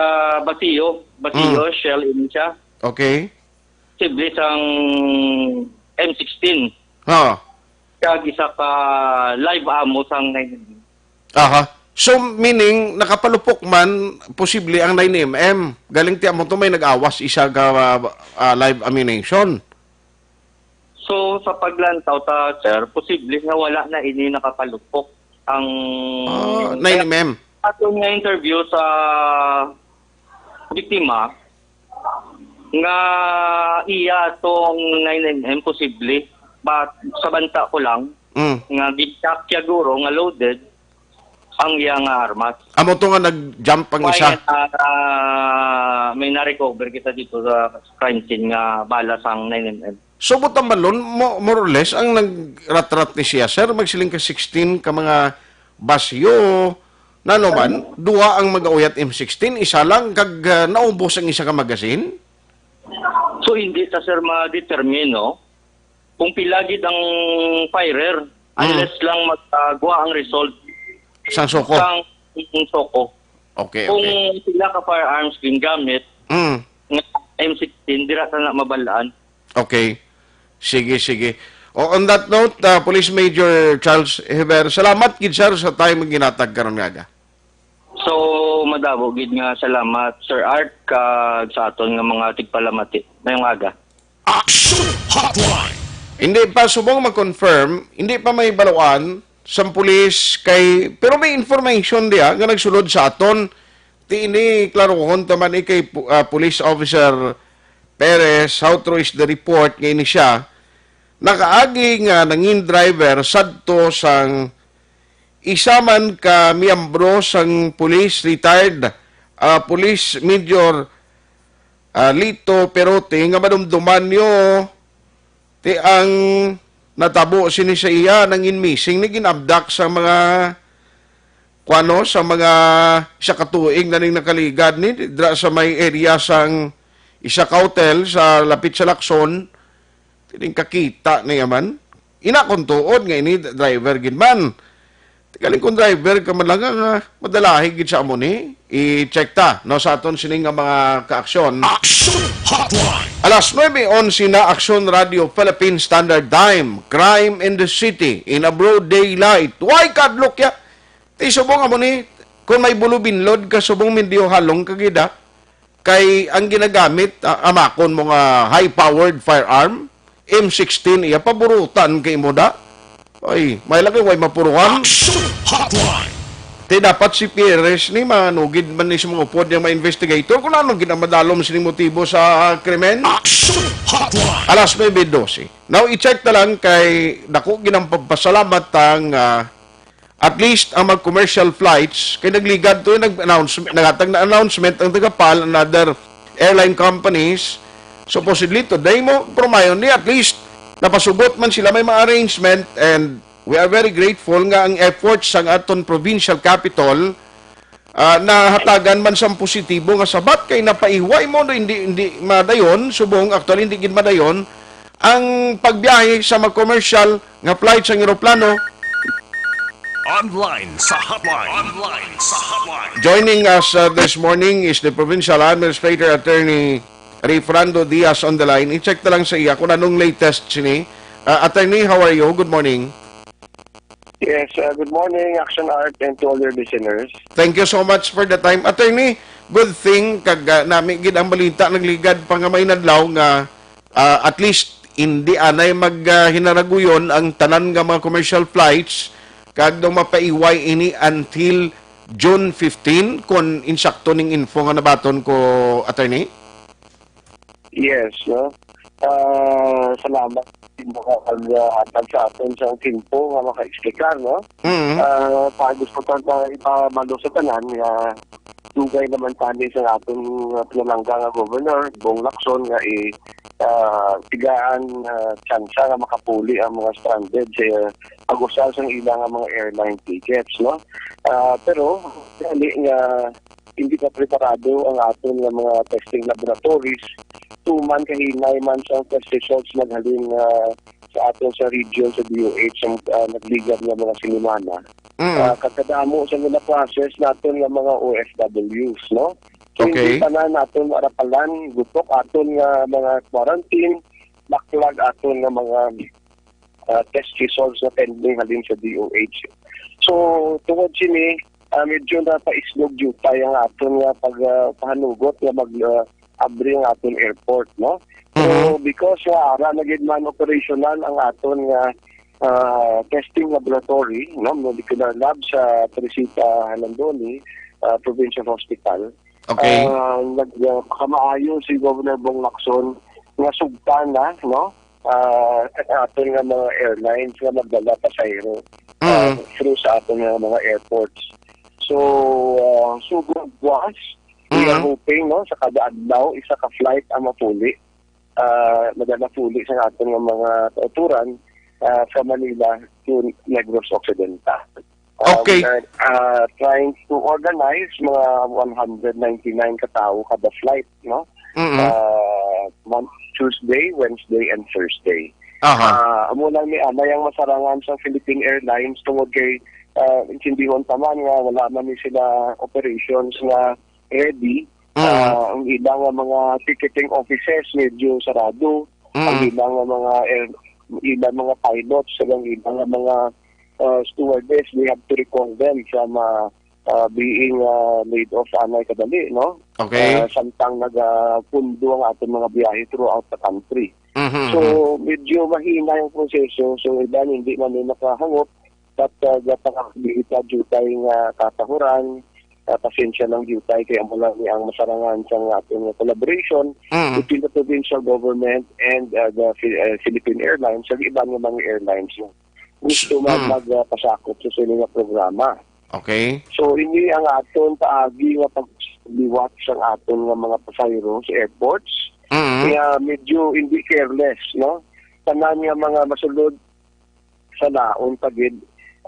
basiyo. Basiyo, Mm. shell ini siya. Okay. Posible sang M sixteen. Ha. Kag isa ka live ammo sang nine. Aha. So, meaning, nakapalupok man, posible ang nine M M. Galing ti amo to may nag-awas isa ka, ah, ah, live ammunition. So, sa paglantaw ta, sir, posible nga wala na ini nakapalupok ang Ah, nine M M. Aton nga interview sa biktima nga iya tong nine M M posible, but sa banta ko lang, Mm. nga ginchak siya guro nga loaded ang iya nga armas. Amo to nga nag-jump ang Why isa? Nga, ah, may na-recover kita dito sa crime scene nga bala sang nine M M. So, buta malon, mo-, more or less, ang nagratrat ni siya, sir, magsiling ka sixteen ka mga basyo, na naman, duha ang mag-auyat M sixteen, isa lang, kag, ah, naubos ang isa ka magazine? So, hindi ta, sir, ma-determine, no? Kung pila gid ang firer, Mm. unless lang magkagwa ang result Sang SOCO? Sang, sang SOCO. Okay, Kung okay. pila ka firearms gingamit, Mm. nga M sixteen, dira ta na mabalaan. Okay. Sige, sige. O, on that note, uh, Police Major Charles Heber, salamat gid, sir, sa time nga ginatag karon nga aga. So, madamo gid nga salamat, Sir Art, kag sa aton nga mga tigpalamati. Mayong aga. Action Hotline. Hindi pa subong ma-confirm, hindi pa may baluan sa pulis kay, pero may information diya nga nagsulod sa aton. Ti ini klarohon ta man ni kay pu-, ah, Police Officer Perez, how true is the report nga ini siya nakaagi nga nangin driver sadto sang isa man ka miyembro sang pulis, retired, ah, Police Major, ah, Lito Perote, nga madumduman niyo ti ang natabo sini sa iya, nangin missing ni, ginabdak sa mga, kuano, sa mga isa ka tuig na ning nakaligad ni, dira sa may area sang isa ka hotel sa lapit sa Lacson. Tining kakita niya man. Ina kung tuod nga ini driver gid man. Ti galing kung driver ka man lang nga madalahi gid sa amo ni, i-check ta, no, sa aton sini nga mga kaaksyon. Action Hotline. Alas nuebe onse na, Aksyon Radio Philippine Standard Time. Crime in the city in a broad daylight. Why kadlok ya? Ti subong amo ni, kung may bulubinlod ka, subong medyo halong ka gid, ah. Kay ang ginagamit, ah, amakon mo nga high-powered firearm, M sixteen, iya paburutan kay mo da. Ay, may lagi, way mapuruhan. Action Hotline. Ti dapat si Perez ni manugid man ni sa mga upod niyang mga investigator kung ano ginamadalom sining motibo sa, ah, krimen. Action Hotline. Alas nuebe dose. Now, i-check na lang kay dako ginang pagpasalamat ang, ah, at least ang mag commercial flights, kay nagligad to, nag-announce, nagatag na announcement ang taga pal, another airline companies. Supposedly, today mo, pero mayon ni, at least, napasugot man sila, may mga arrangement, and We are very grateful nga ang efforts sang aton provincial capital, ah, nahatagan man sang positibo nga sabat, kay napaiway mo, hindi, hindi madayon, subong, actually, hindi gid madayon ang pagbiyahe sa mga commercial nga flight sang eroplano. Online sa hotline. Online sa hotline. Joining us, uh, this morning is the Provincial Administrator, Attorney Rayfrando Diaz, on the line. I-check na lang sa iya kung anong latest sini. Uh, Attorney, how are you? Good morning. Yes, uh, good morning, Action Art, and to all your listeners. Thank you so much for the time. Attorney, good thing kag, uh, nami gid ang balita nagligad pa nga may nadlaw nga, uh, at least hindi anay mag, uh, hinaraguyon ang tanan nga mga commercial flights kag daw mapaiway ini until June fifteen, kon insakto ning info nga nabaton ko, Attorney? Yes, no? Ah, salamat sa mga pag-hatag sa aton sa info nga maka-explicar, no? Mm. Ah, pa gusto ta, ta ipamalo sa tanan nga dugay naman tani sa aton, ah, pinalangga nga Governor Bong Lacson nga i, ah, tigaan, ah, tsansa nga makapuli ang mga stranded sa pag-usar sang ila nga mga airline tickets, no? Ah, pero, gani nga hindi pa preparado ang aton nga mga testing laboratories, tuman kahinay man sa test results naghalin, ah, sa aton sa region sa D O H ang, ah, nagligad nga mga sinimana. Mm. Ah, kag kadamo sa mga process naton nga mga O F Ws, no? So, hindi Okay. pa na naton maarapalan, gutok aton nga mga quarantine, baklag aton nga mga, ah, test results na pending halin sa D O H. So, tungod sini, ah, medyo napaislog jutay ang aton nga pag, ah, pahanugot nga mag, ah, abri ang aton airport, no? So, Mhm. because nga ara na gid man operational ang aton nga, ah, testing laboratory, no, molecular lab sa Teresita Jalandoni, ah, Provincial Hospital, Okay. ah, nag, ah, pakamaayo si Governor Bong Lacson nga sugtan na, no? Ah, aton nga mga airlines nga magdala pasahero, ah, Mm. through sa aton nga mga airports. So, ah, sugod buwas, we are Mm. hoping, no, sa kada adlaw, isa ka flight ang mapuli, ah, madala puli sa aton nga mga kauturan, ah, from Manila to Negros Occidental. Ah, Okay. we are, ah, trying to organize mga one hundred ninety-nine ka tawo kada flight, no? Mm-mm. Ah, Mon-, Tuesday, Wednesday, and Thursday. Aha. Ah, amo lang ni anay ang masarangan sa Philippine Airlines tungod kay, ah, intindihon pa man nga wala man ni sila operations nga ready. Mm. Ah, ang ilang nga mga ticketing offices medyo sarado. Mm. Ang ilang nga mga air-, ilang mga pilots, ang ilang nga mga, ah, stewardess, we have to recall them from, ah, ah, being, ah, laid off anay kadali, no? Okay. Ah, samtang nagapundo ang aton mga biyahe throughout the country. Mhm, So, mhm. medyo mahina yung proseso. So, iban hindi man may makahangop, but, ah, gatangak dili pa jutay nga katahuran. Ah, pasensya lang jutay kay amo lang ni ang masarangan sa nga aton nga collaboration Mm. between the provincial government and, ah, the Phi-, ah, Philippine Airlines, sa iban nga mga airlines nga gusto man Mm. mag, ah, pasakop sa sini nga programa. Okay. So, ini ang aton paagi nga pagliwat sa aton nga mga pasahero sa airports. Mm. Kaya medyo hindi careless, no? Tanan nga mga masulod sa naon pa gid,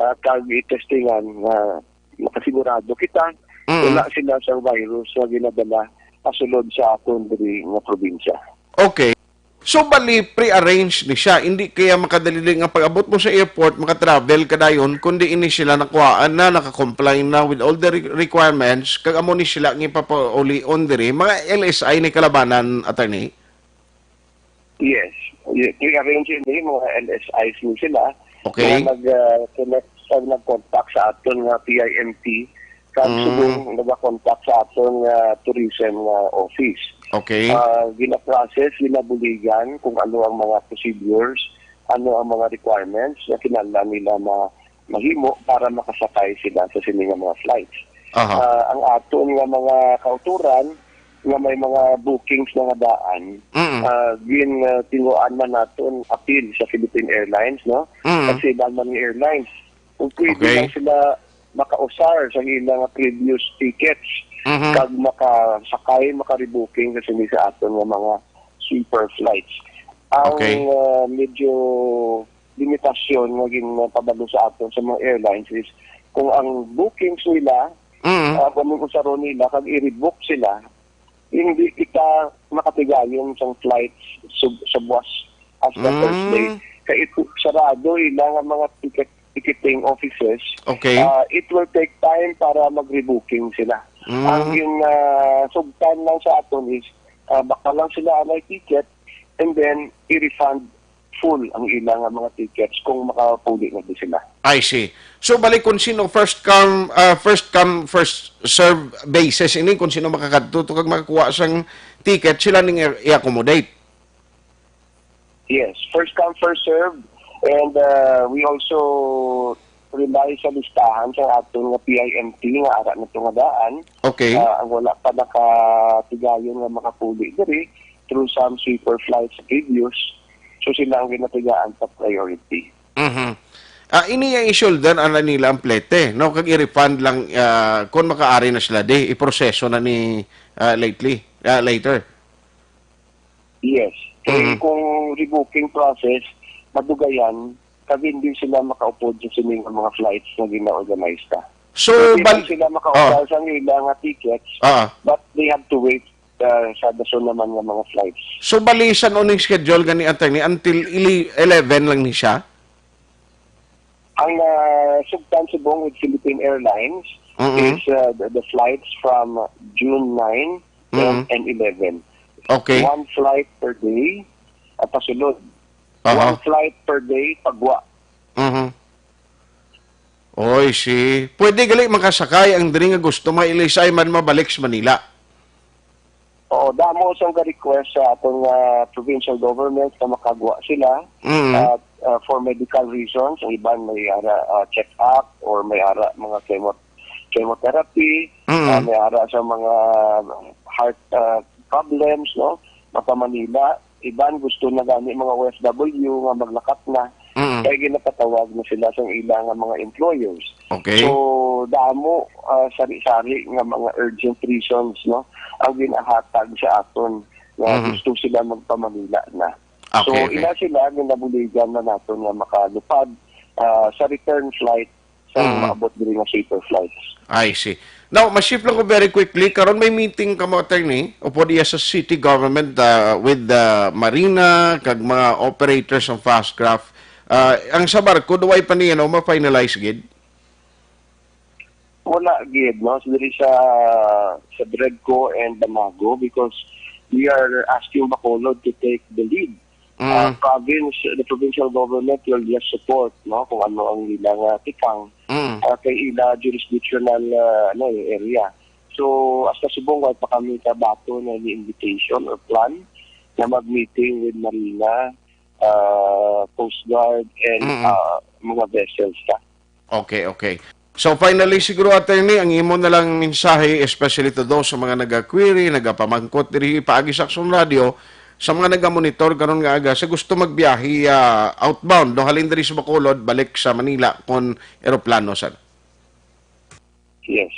ah, kag i-testingan nga makasigurado kita, Mm. wala sila sa virus nga ginadala pasulod sa aton diri nga probinsya. Okay. So, bali, pre-arrange ni siya. Hindi kaya makadali nga pag-abot mo sa airport, makatravel ka dayon, kundi ini sila nakuhaan na, nakakomply na with all the re-, requirements, kag amo ni sila nga ipapaulion diri. Mga L S I ni kalabanan, attorney? Yes. Y-, pre-arrange ni mga L S Is ni sila. Okay. Nga nag, ah, connect, ah, nag-contact sa aton nga P I M T. Kag Mm. subong nagakontak sa aton nga tourism nga office. Okay. Ah, gina-process, ginabuligan kung ano ang mga procedures, ano ang mga requirements na kinahanglan nila ma-, mahimo para makasakay sila sa sini nga mga flights. Aha. Ah, ang aton nga mga kauturan nga may mga bookings na nga daan, Mm. ah, gin, ah, tinguan man naton appeal sa Philippine Airlines, no? Mm. Kasi iban man nga airlines, kung pwede Okay. lang sila makausar sa ilang previous tickets Mhm. kag makasakay, maka-rebooking sa sini sa aton nga mga sleeper flights. Ang, Okay. ah, medyo limitasyon nga ginpabalo sa aton sa mga airlines is kung ang bookings nila, Mm. ah, kung anong usaron nila, kag i-rebook sila, hindi kita makatigayon sang flights sub-, sa buwas hasta Mm. Thursday. Kay ito, sarado ila nga mga ticket, ticketing offices. Okay. Ah, it will take time para mag-rebooking sila. Mm. Ang gin, ah, sugtan lang sa aton is, ah, baka lang sila anay ticket and then i-refund full ang ila nga mga tickets kung makapuli na di sila. I see. So, bali, kung sino, first come, ah, first come, first serve basis ini, kung sino makakadto to kag makakuha sang ticket, sila ning i-, i-accommodate. Yes, first come, first serve. And, uh, we also rely sa listahan sa aton nga P I M T nga ara na to nga daan. Okay. Ah, ang wala pa nakatigayon nga makapuli diri through some sweeper flights previous. So, sila ang ginatigaan sa priority. Mhm. Ah, ini ang i-shoulder ana nila ang plete, no? Kag i-refund lang, ah, kung makaari na sila di, iproseso na ni, ah, lately, ah, later. Yes. Kay Mhm. kung rebooking process, madugayan, kag hindi sila makaupod sa sini nga mga flights nga gina-organize ta. So, Pwede bal-, lang sila makaupod ah. sa ila nga tickets, Ah. but they have to wait, uh, sa dason naman nga mga flights. So, bali, san uning schedule gani, attorney? Until ili-, eleven lang ni siya? Ang, ah, sugtan subong with Philippine Airlines Mm-mm. is, ah, the, the flights from June nine, ten, Mm-mm. and eleven. Okay. One flight per day, ah, pasulod. Aha. One flight per day, pagwa. Mhm. Oy, si, pwede gali makasakay ang diri nga gusto ma-L S I man mabalik sa Manila. Oo, damo sang ga-request sa aton nga provincial government nga makagwa sila, Mm. uh, uh, for medical reasons. Ang iban may ara, uh, check-up or may ara mga chemo-, chemotherapy, Mm. uh, may ara sa mga heart, uh, problems, no? Mapa Manila. Iban gusto na gani mga O F W nga maglakat na. Mm. Kay ginapatawag na sila sa ila nga mga employers. Okay. So, damo, ah, sari-sari nga mga urgent reasons, no, ang ginahatag sa aton nga Mhm. gusto sila magpamanila na. So, Okay, okay. ila sila ginabuligan na naton nga makalupad, ah, sa return flight sa Mhm. maabot diri nga safer flights. I see. Now, ma-shift lang ko very quickly. Karon may meeting kamo, attorney, upod iya sa city government, ah, with the marina, kag mga operators sang fast craft. Ah, ang sa barko, do way pa niya, no, ma-finalize gid? Wala gid, no? So, diri sa, sa Dredco and Banago, because we are asking Bacolod to take the lead. Mm. Uh, province, the provincial government will just support, no, kung ano ang ilang, uh, tikang, Mm. uh, kay ila jurisdictional, uh, ano, eh, area. So, hasta subong, wala pa kami kabaton nga ni invitation or plan na mag-meeting with Marina, uh, Coast Guard, and, Mm-mm. uh, mga vessels ta. Okay, okay. So, finally, siguro, attorney, ang imo na lang mensahe, especially to those sa mga naga-query, nagapamangkot diri paagi sa Aksyon Radio, sa mga naga-monitor karon nga aga, sa gusto magbiyahe, ah, outbound, no, halin diri sa Bacolod, balik sa Manila, kon eroplano, sir? Yes.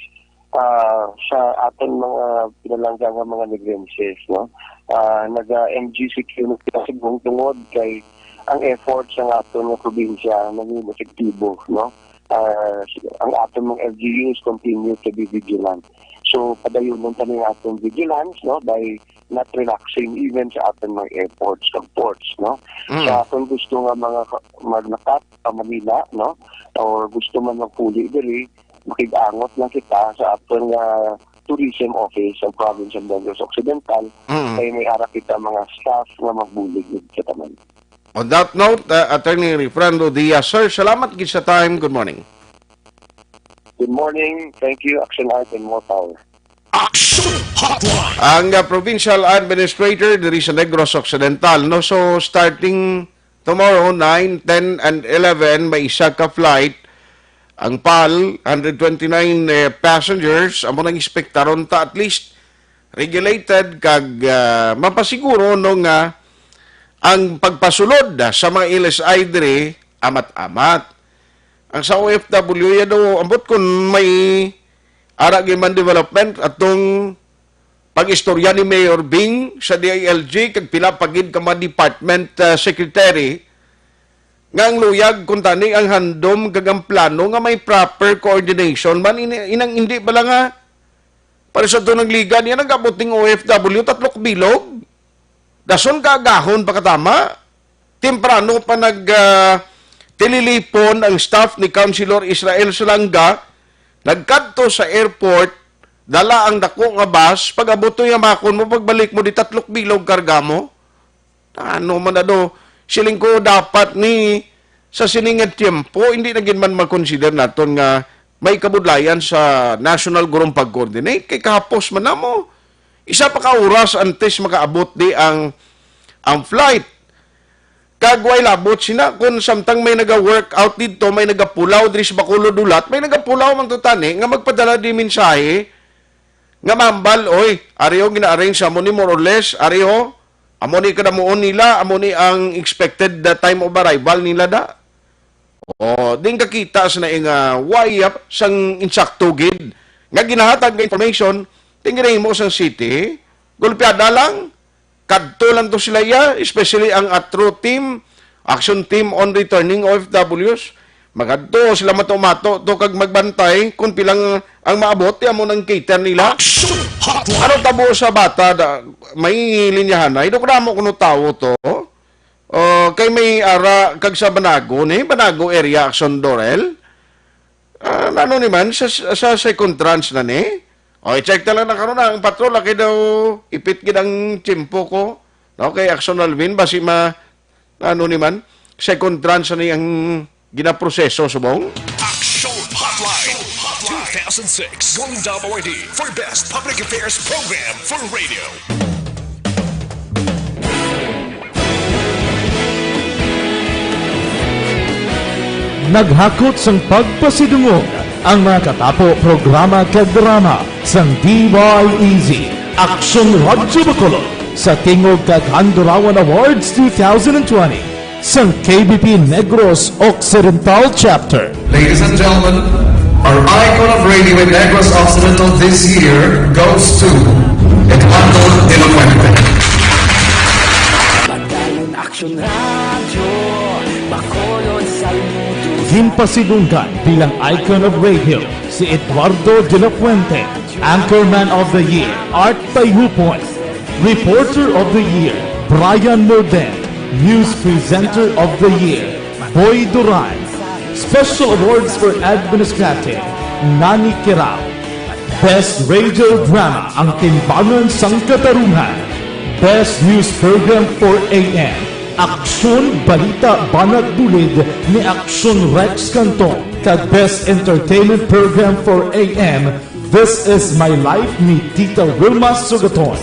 Ah, sa aton mga pinalangga nga mga Negrenses, no? Ah, naga-M G C Q na kita subong tungod kay ang effort sa aton nga probinsya naging epektibo, no? Ah, ang aton mga L G Us continue to be vigilant. So, padayunon ta ning aton vigilance, no, by not relaxing even sa aton mga airports kag ports, no? Mm. Sa aton gusto nga mga ka-, maglakat pa Manila, no, or gusto man magpuli diri, makig-angot lang kita sa aton nga tourism office sa province of Negros Occidental, Mm. kay may ara kita mga staff nga magbulig sa tanan. On that note, uh, Attorney Refrando Diaz, sir, salamat gid sa time. Good morning. Good morning. Thank you, Action Art, and more power. Action Hotline. Ang, uh, provincial administrator diri sa Negros Occidental, no? So, starting tomorrow, nine, ten, and eleven, may isa ka flight. Ang pal, hundred twenty-nine, eh, passengers, amo nang ekspektaron ta at least regulated kag, ah, mapasiguro, no, nga ang pagpasulod, ah, sa mga L S I diri amat-amat. Ang sa O F W, yan daw, ambot kung may ara gyud man development atong pag-istorya ni Mayor Bing sa D I L G kag pila pa gid ka mga department, ah, secretary, Nga ang luyag, kung tani ang handom kag ang plano nga may proper coordination man, ini-, inang hindi bala nga para sa tunang liga niya, nag-abot ning O F W, tatlo ka bilog. Dason kaagahon pa katama. Temprano pa nag, ah, tililipon ang staff ni Councilor Israel Salanga. Nagkadto sa airport, dala ang dako nga bus. Pag-abot to, yamakon mo, pagbalik mo, di tatlo ka bilog karga mo. Ano man, ano, siling ko, dapat ni sa sini nga tiyempo, hindi na gid man ma-consider naton nga may kabudlayan sa national group pag-coordinate. Kay kahapos man namo, isa pa ka oras antes makaabot di ang, ang flight. Kag way labot sina kung samtang may naga-workout didto, may nagapulaw diri sa Bacolod Hulat, may nagapulaw man to tani nga magpadala di mensahe nga mahambal, oy, ari ho, gina-arrange sa mo ni, more or less, ari ho, amo ni kadamuon nila, amo ni ang expected, uh, time of arrival nila da. O, din kakita sa naing, uh, way up sang insakto gid nga ginahatag nga information, tingin mo sang city, gulpiada lang, kadto lang to sila iya, especially ang atro team, action team on returning O F Ws. Magadto sila mato-mato to kag magbantay kung pilang ang maabot, ti amo nang cater nila. Action Hotline. Ano tabo sa bata da, may linyahan na? Ino ko namo kuno tawo to? O, kay may ara kag sa Banago ni, Banago area action, Dorel. Ah, ano ni man sa, sa second tranche na ni? O, i-check na lang na karon ang patrol, kay daw ipit gid ang tiyempo ko. No, kay Action Alvin, basi ma, ano ni man, second tranche ni ang ginaproseso subong. Action Hotline two thousand six, Golden Dome Awardee for Best Public Affairs Program for Radio. Naghakot sang pagpasidungog ang mga katapo programa kag drama sang D Y E Z, Aksyon Radyo Bacolod, sa Tingog kag Handurawan Awards two thousand twenty sang K B P Negros Occidental Chapter. Ladies and gentlemen, our icon of radio in Negros Occidental this year goes to Eduardo de la Fuente. Padayon Action Radio, Bacolod, saludo. Ginpasidunggan bilang icon of radio si Eduardo de la Fuente, Anchorman of the Year, Art Payhupon, Reporter of the Year, Brian Loden, News Presenter of the Year, Boy Duran, Special Awards for Administrative, Nani Kirao, Best Radio Drama, Ang Timbangan sang Katarungan, Best News Program for A M, Aksyon Balita Banat Bulid ni Aksyon Rex Canton, kag Best Entertainment Program for A M, This Is My Life ni Tita Wilma Sugaton.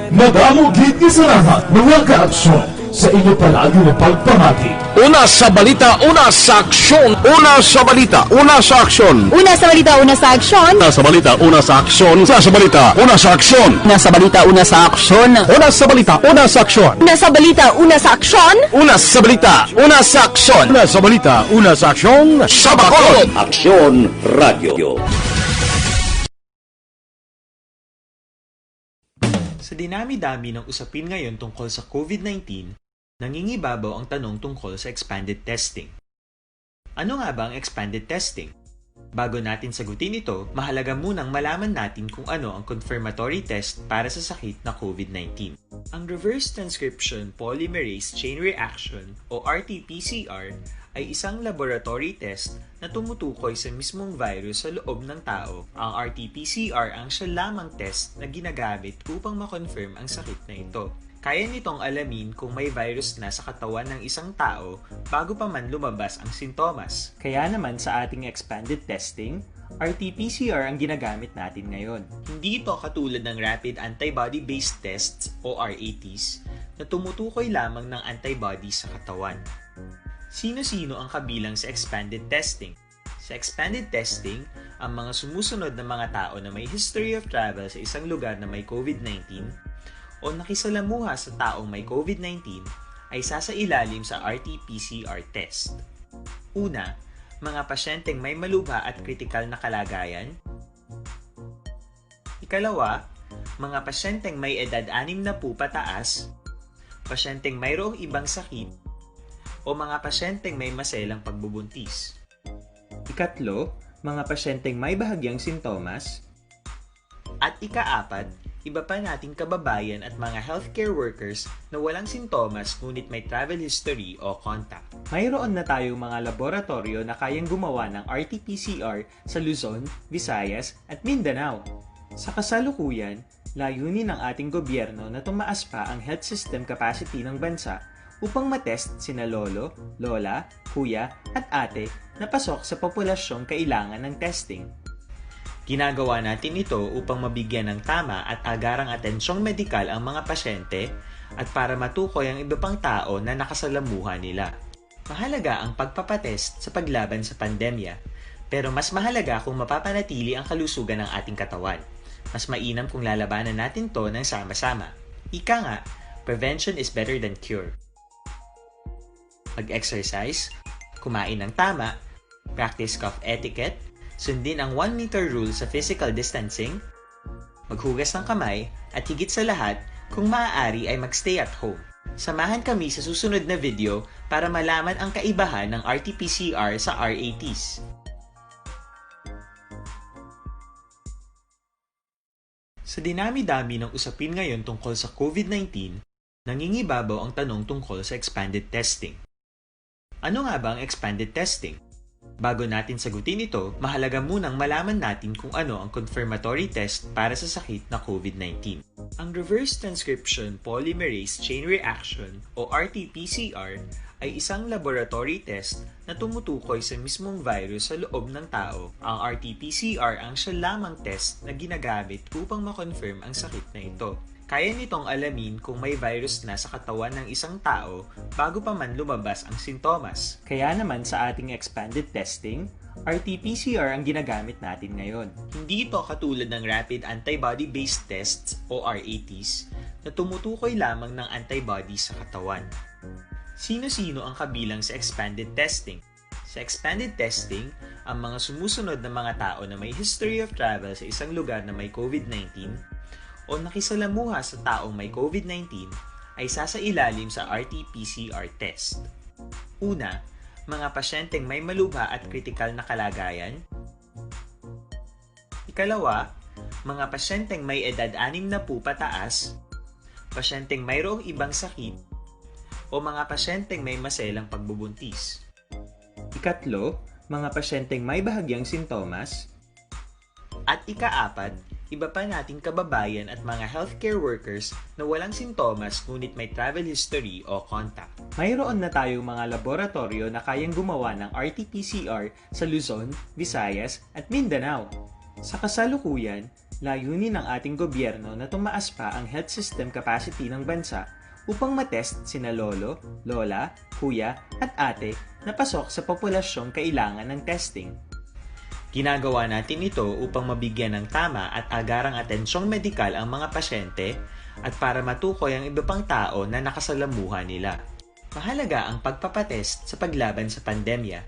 Madamo gid nga salamat, mga kaaksyon, sa inyo palagi nga pagpamati. Una sa balita, una sa aksyon. Una sa balita, una sa aksyon. Una sa balita, una sa aksyon. Una sa balita, una sa aksyon. Una sa balita, una sa aksyon. Una sa balita, una sa aksyon. Una sa balita, una sa aksyon. Una sa balita, una sa aksyon. Una sa balita, una sa aksyon. Una sa balita, una sa aksyon. Sa Bacolod. Aksyon Radio. Sa dinami-dami ng usapin ngayon tungkol sa COVID nineteen, nangingibabaw ang tanong tungkol sa expanded testing. Ano nga ba ang expanded testing? Bago natin sagutin ito, mahalaga munang malaman natin kung ano ang confirmatory test para sa sakit na COVID nineteen. Ang reverse transcription polymerase chain reaction o R T P C R ay isang laboratory test na tumutukoy sa mismong virus sa loob ng tao. Ang R T P C R ang siya lamang test na ginagamit upang ma-confirm ang sakit na ito. Kaya nitong alamin kung may virus na sa katawan ng isang tao bago pa man lumabas ang sintomas. Kaya naman sa ating expanded testing, R T P C R ang ginagamit natin ngayon. Hindi ito katulad ng rapid antibody-based tests o R A Ts na tumutukoy lamang ng antibody sa katawan. Sino-sino ang kabilang sa expanded testing? Sa expanded testing, ang mga sumusunod na mga tao na may history of travel sa isang lugar na may COVID nineteen o nakisalamuha sa taong may COVID nineteen ay sasailalim sa R T P C R test. Una, mga pasyenteng may malubha at kritikal na kalagayan. Ikalawa, mga pasyenteng may edad anim na po pataas, pasyenteng mayroong ibang sakit, o mga pasyenteng may maselang pagbubuntis. Ikatlo, mga pasyenteng may bahagyang sintomas. At ikaapat, iba pa nating kababayan at mga healthcare workers na walang sintomas ngunit may travel history o contact. Mayroon na tayong mga laboratoryo na kayang gumawa ng R T P C R sa Luzon, Visayas, at Mindanao. Sa kasalukuyan, layunin ng ating gobyerno na tumaas pa ang health system capacity ng bansa upang matest sina lolo, lola, kuya, at ate na pasok sa populasyong kailangan ng testing. Ginagawa natin ito upang mabigyan ng tama at agarang atensyong medikal ang mga pasyente at para matukoy ang iba pang tao na nakasalamuha nila. Mahalaga ang pagpapatest sa paglaban sa pandemya, pero mas mahalaga kung mapapanatili ang kalusugan ng ating katawan. Mas mainam kung lalabanan natin to ng sama-sama. Ika nga, prevention is better than cure. Mag-exercise, kumain ng tama, practice cough etiquette, sundin ang one meter rule sa physical distancing, maghugas ng kamay, at higit sa lahat, kung maaari ay mag-stay at home. Samahan kami sa susunod na video para malaman ang kaibahan ng R T P C R sa R A Ts. Sa dinami-dami ng usapin ngayon tungkol sa COVID nineteen, nangingibabaw ang tanong tungkol sa expanded testing. Ano nga ba ang expanded testing? Bago natin sagutin ito, mahalaga munang malaman natin kung ano ang confirmatory test para sa sakit na COVID nineteen. Ang reverse transcription polymerase chain reaction o R T P C R ay isang laboratory test na tumutukoy sa mismong virus sa loob ng tao. Ang R T P C R ang siya lamang test na ginagamit upang ma-confirm ang sakit na ito. Kaya nitong alamin kung may virus na sa katawan ng isang tao bago pa man lumabas ang sintomas. Kaya naman sa ating expanded testing, R T P C R ang ginagamit natin ngayon. Hindi ito katulad ng rapid antibody-based tests o R A Ts na tumutukoy lamang ng antibody sa katawan. Sino-sino ang kabilang sa expanded testing? Sa expanded testing, ang mga sumusunod na mga tao na may history of travel sa isang lugar na may COVID nineteen o nakisalamuha sa taong may COVID nineteen ay sasailalim sa R T P C R test. Una, mga pasyenteng may malubha at kritikal na kalagayan. Ikalawa, mga pasyenteng may edad anim na po pataas, pasyenteng mayroong ibang sakit, o mga pasyenteng may maselang pagbubuntis. Ikatlo, mga pasyenteng may bahagyang sintomas. At ikaapat, iba pa nating kababayan at mga healthcare workers na walang sintomas ngunit may travel history o contact. Mayroon na tayong mga laboratoryo na kayang gumawa ng R T P C R sa Luzon, Visayas, at Mindanao. Sa kasalukuyan, layunin ng ating gobyerno na tumaas pa ang health system capacity ng bansa upang matest sina lolo, lola, kuya, at ate na pasok sa populasyong kailangan ng testing. Ginagawa natin ito upang mabigyan ng tama at agarang atensyong medikal ang mga pasyente at para matukoy ang iba pang tao na nakasalamuha nila. Mahalaga ang pagpapatest sa paglaban sa pandemya,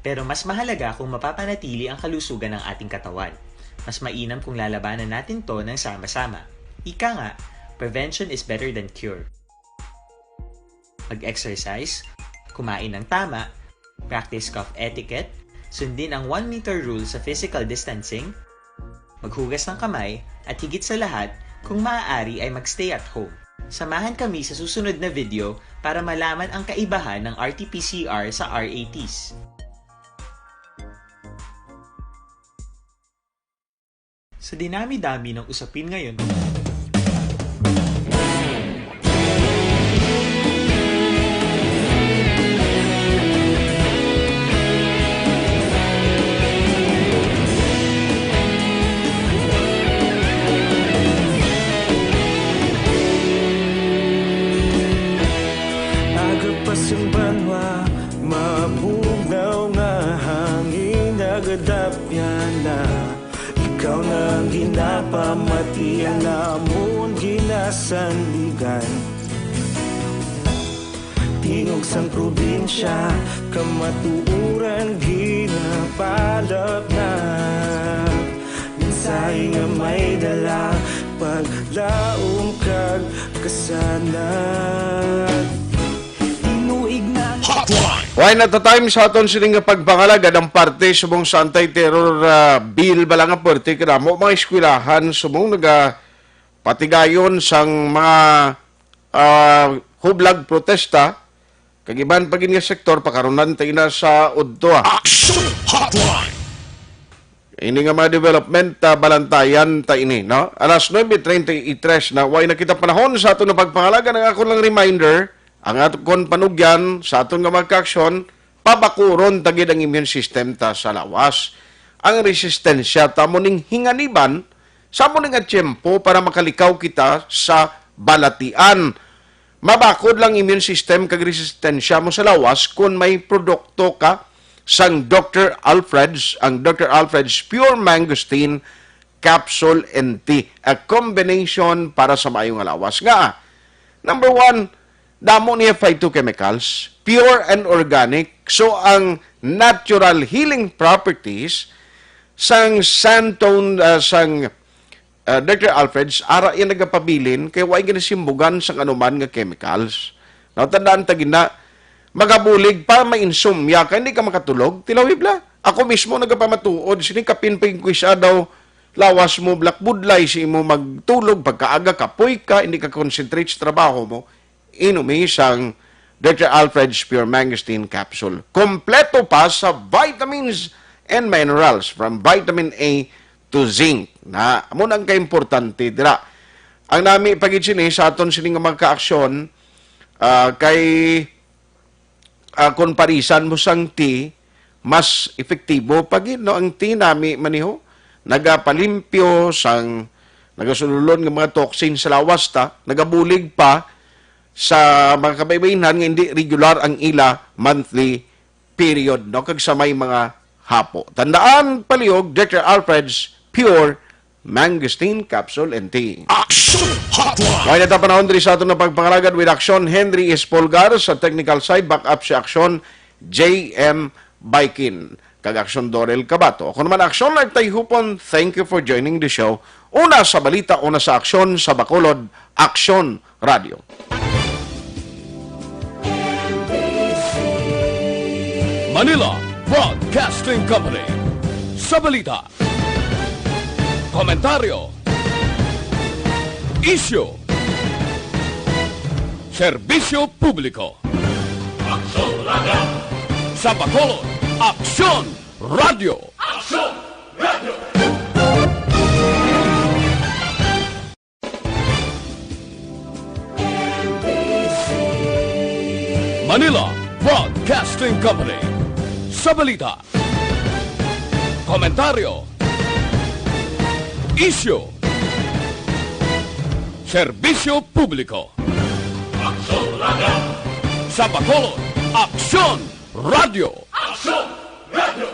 pero mas mahalaga kung mapapanatili ang kalusugan ng ating katawan. Mas mainam kung lalabanan natin to ng sama-sama. Ika nga, prevention is better than cure. Mag-exercise, kumain ng tama, practice cough etiquette, sundin ang one meter rule sa physical distancing, maghugas ng kamay, at higit sa lahat, kung maaari ay mag-stay at home. Samahan kami sa susunod na video para malaman ang kaibahan ng R T P C R sa R A Ts. Sa dinami-dami ng usapin ngayon, Aga pa sang banwa, mabugnaw nga hangin nagadapyan na. Ikaw na ang ginapamati, ang amon ginasandigan. Tingog sang probinsya, kamatuoran ginapalapnap. Mensahe nga may dala, paglaom kag kasanag. Tinuig na ang Hotline! Why not the time sa aton sini nga pagpangalagad ang parte subong sa anti-terror, ah, bill bala nga parte kadamo mga eskwelahan subong nagapatigayon sang mga, ah, hublag protesta kag iban pa gid nga sektor pakarunan ta ina sa udto, ah. Action Hotline. Ini nga mga development, ah, balantayan ta ini, no? Alas nuebe treinta y tres na, way na kita panahon sa aton nga pagpangalaga. Ang akon lang reminder, ang aton panugyan sa aton nga mga kaaksyon, pabakuron ta gid ang immune system ta sa lawas. Ang resistensya ta mo ning hinganiban sa mo ning nga tiyempo para makalikaw kita sa balatian. Mabakod lang immune system kag resistensya mo sa lawas kon may produkto ka sang Doctor Alfred's, ang Doctor Alfred's Pure Mangosteen Capsule and Tea, a combination para sa maayo nga lawas. Nga, number one, damo niya phytochemicals, pure and organic. So, ang natural healing properties sang Santone, ah, sang ah, Doctor Alfred's, ara iya nagapabilin kay way ginasimbugan sang anuman nga chemicals. Now, tandaan ta gina, magabulig pa, may insomnia ka, hindi ka makatulog, tilaw hibla. Ako mismo nagapamatuod, sini kapin pa yung quiz daw, lawas mo, black budlay, si imo magtulog, pagkaaga, kapoy ka, hindi ka concentrate sa trabaho mo. Inumi sang Doctor Alfred's Pure Mangosteen Capsule. Kompleto pa sa vitamins and minerals, from vitamin A to zinc. Na, amo nang kaimportante dira. Ang nami pa gid sini sa aton sini nga mga kaaksyon, ah, kay, ah, kon parisan mo sang tea, mas epektibo pa gid, no? Ang tea nami maniho, nagapalimpyo sang nagasululon nga mga toxin sa lawas ta, nagabulig pa sa mga kabaybayinan nga hindi regular ang ila monthly period, no? Kag sa may mga hapo. Tandaan, palihog, Doctor Alfred's Pure Mangosteen Capsule and Tea. Action Hotline! Wala na panahon diri sa aton nga pagpangalagad with Action Henry Espolgar sa technical side, back up si Action J M Baikin, kag Action Dorel Cabato. Ako naman, Action Art Tayhupon, thank you for joining the show. Una sa balita, una sa aksyon, sa Bacolod, Action Radio. Manila Broadcasting Company. Sa balita, komentaryo, isyu, serbisyo publiko. Aksyon Radio. Sa Bacolod, Aksyon Radio. Aksyon Radio. Manila Broadcasting Company. Sa balita, komentaryo, isyu, serbisyo publiko. Aksyon Radio. Sa Bacolod, Aksyon Radio. Aksyon Radio.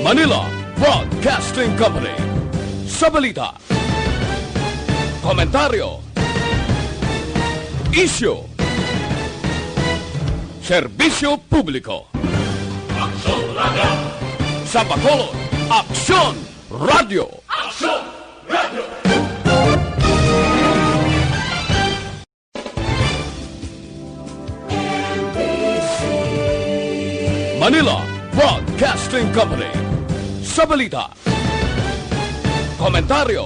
Manila Broadcasting Company. Sa balita, komentaryo, isyu, serbisyo publiko. Aksyon Radio. Sa Bacolod, Aksyon Radio. Aksyon Radio. Manila Broadcasting Company. Sa balita, komentaryo,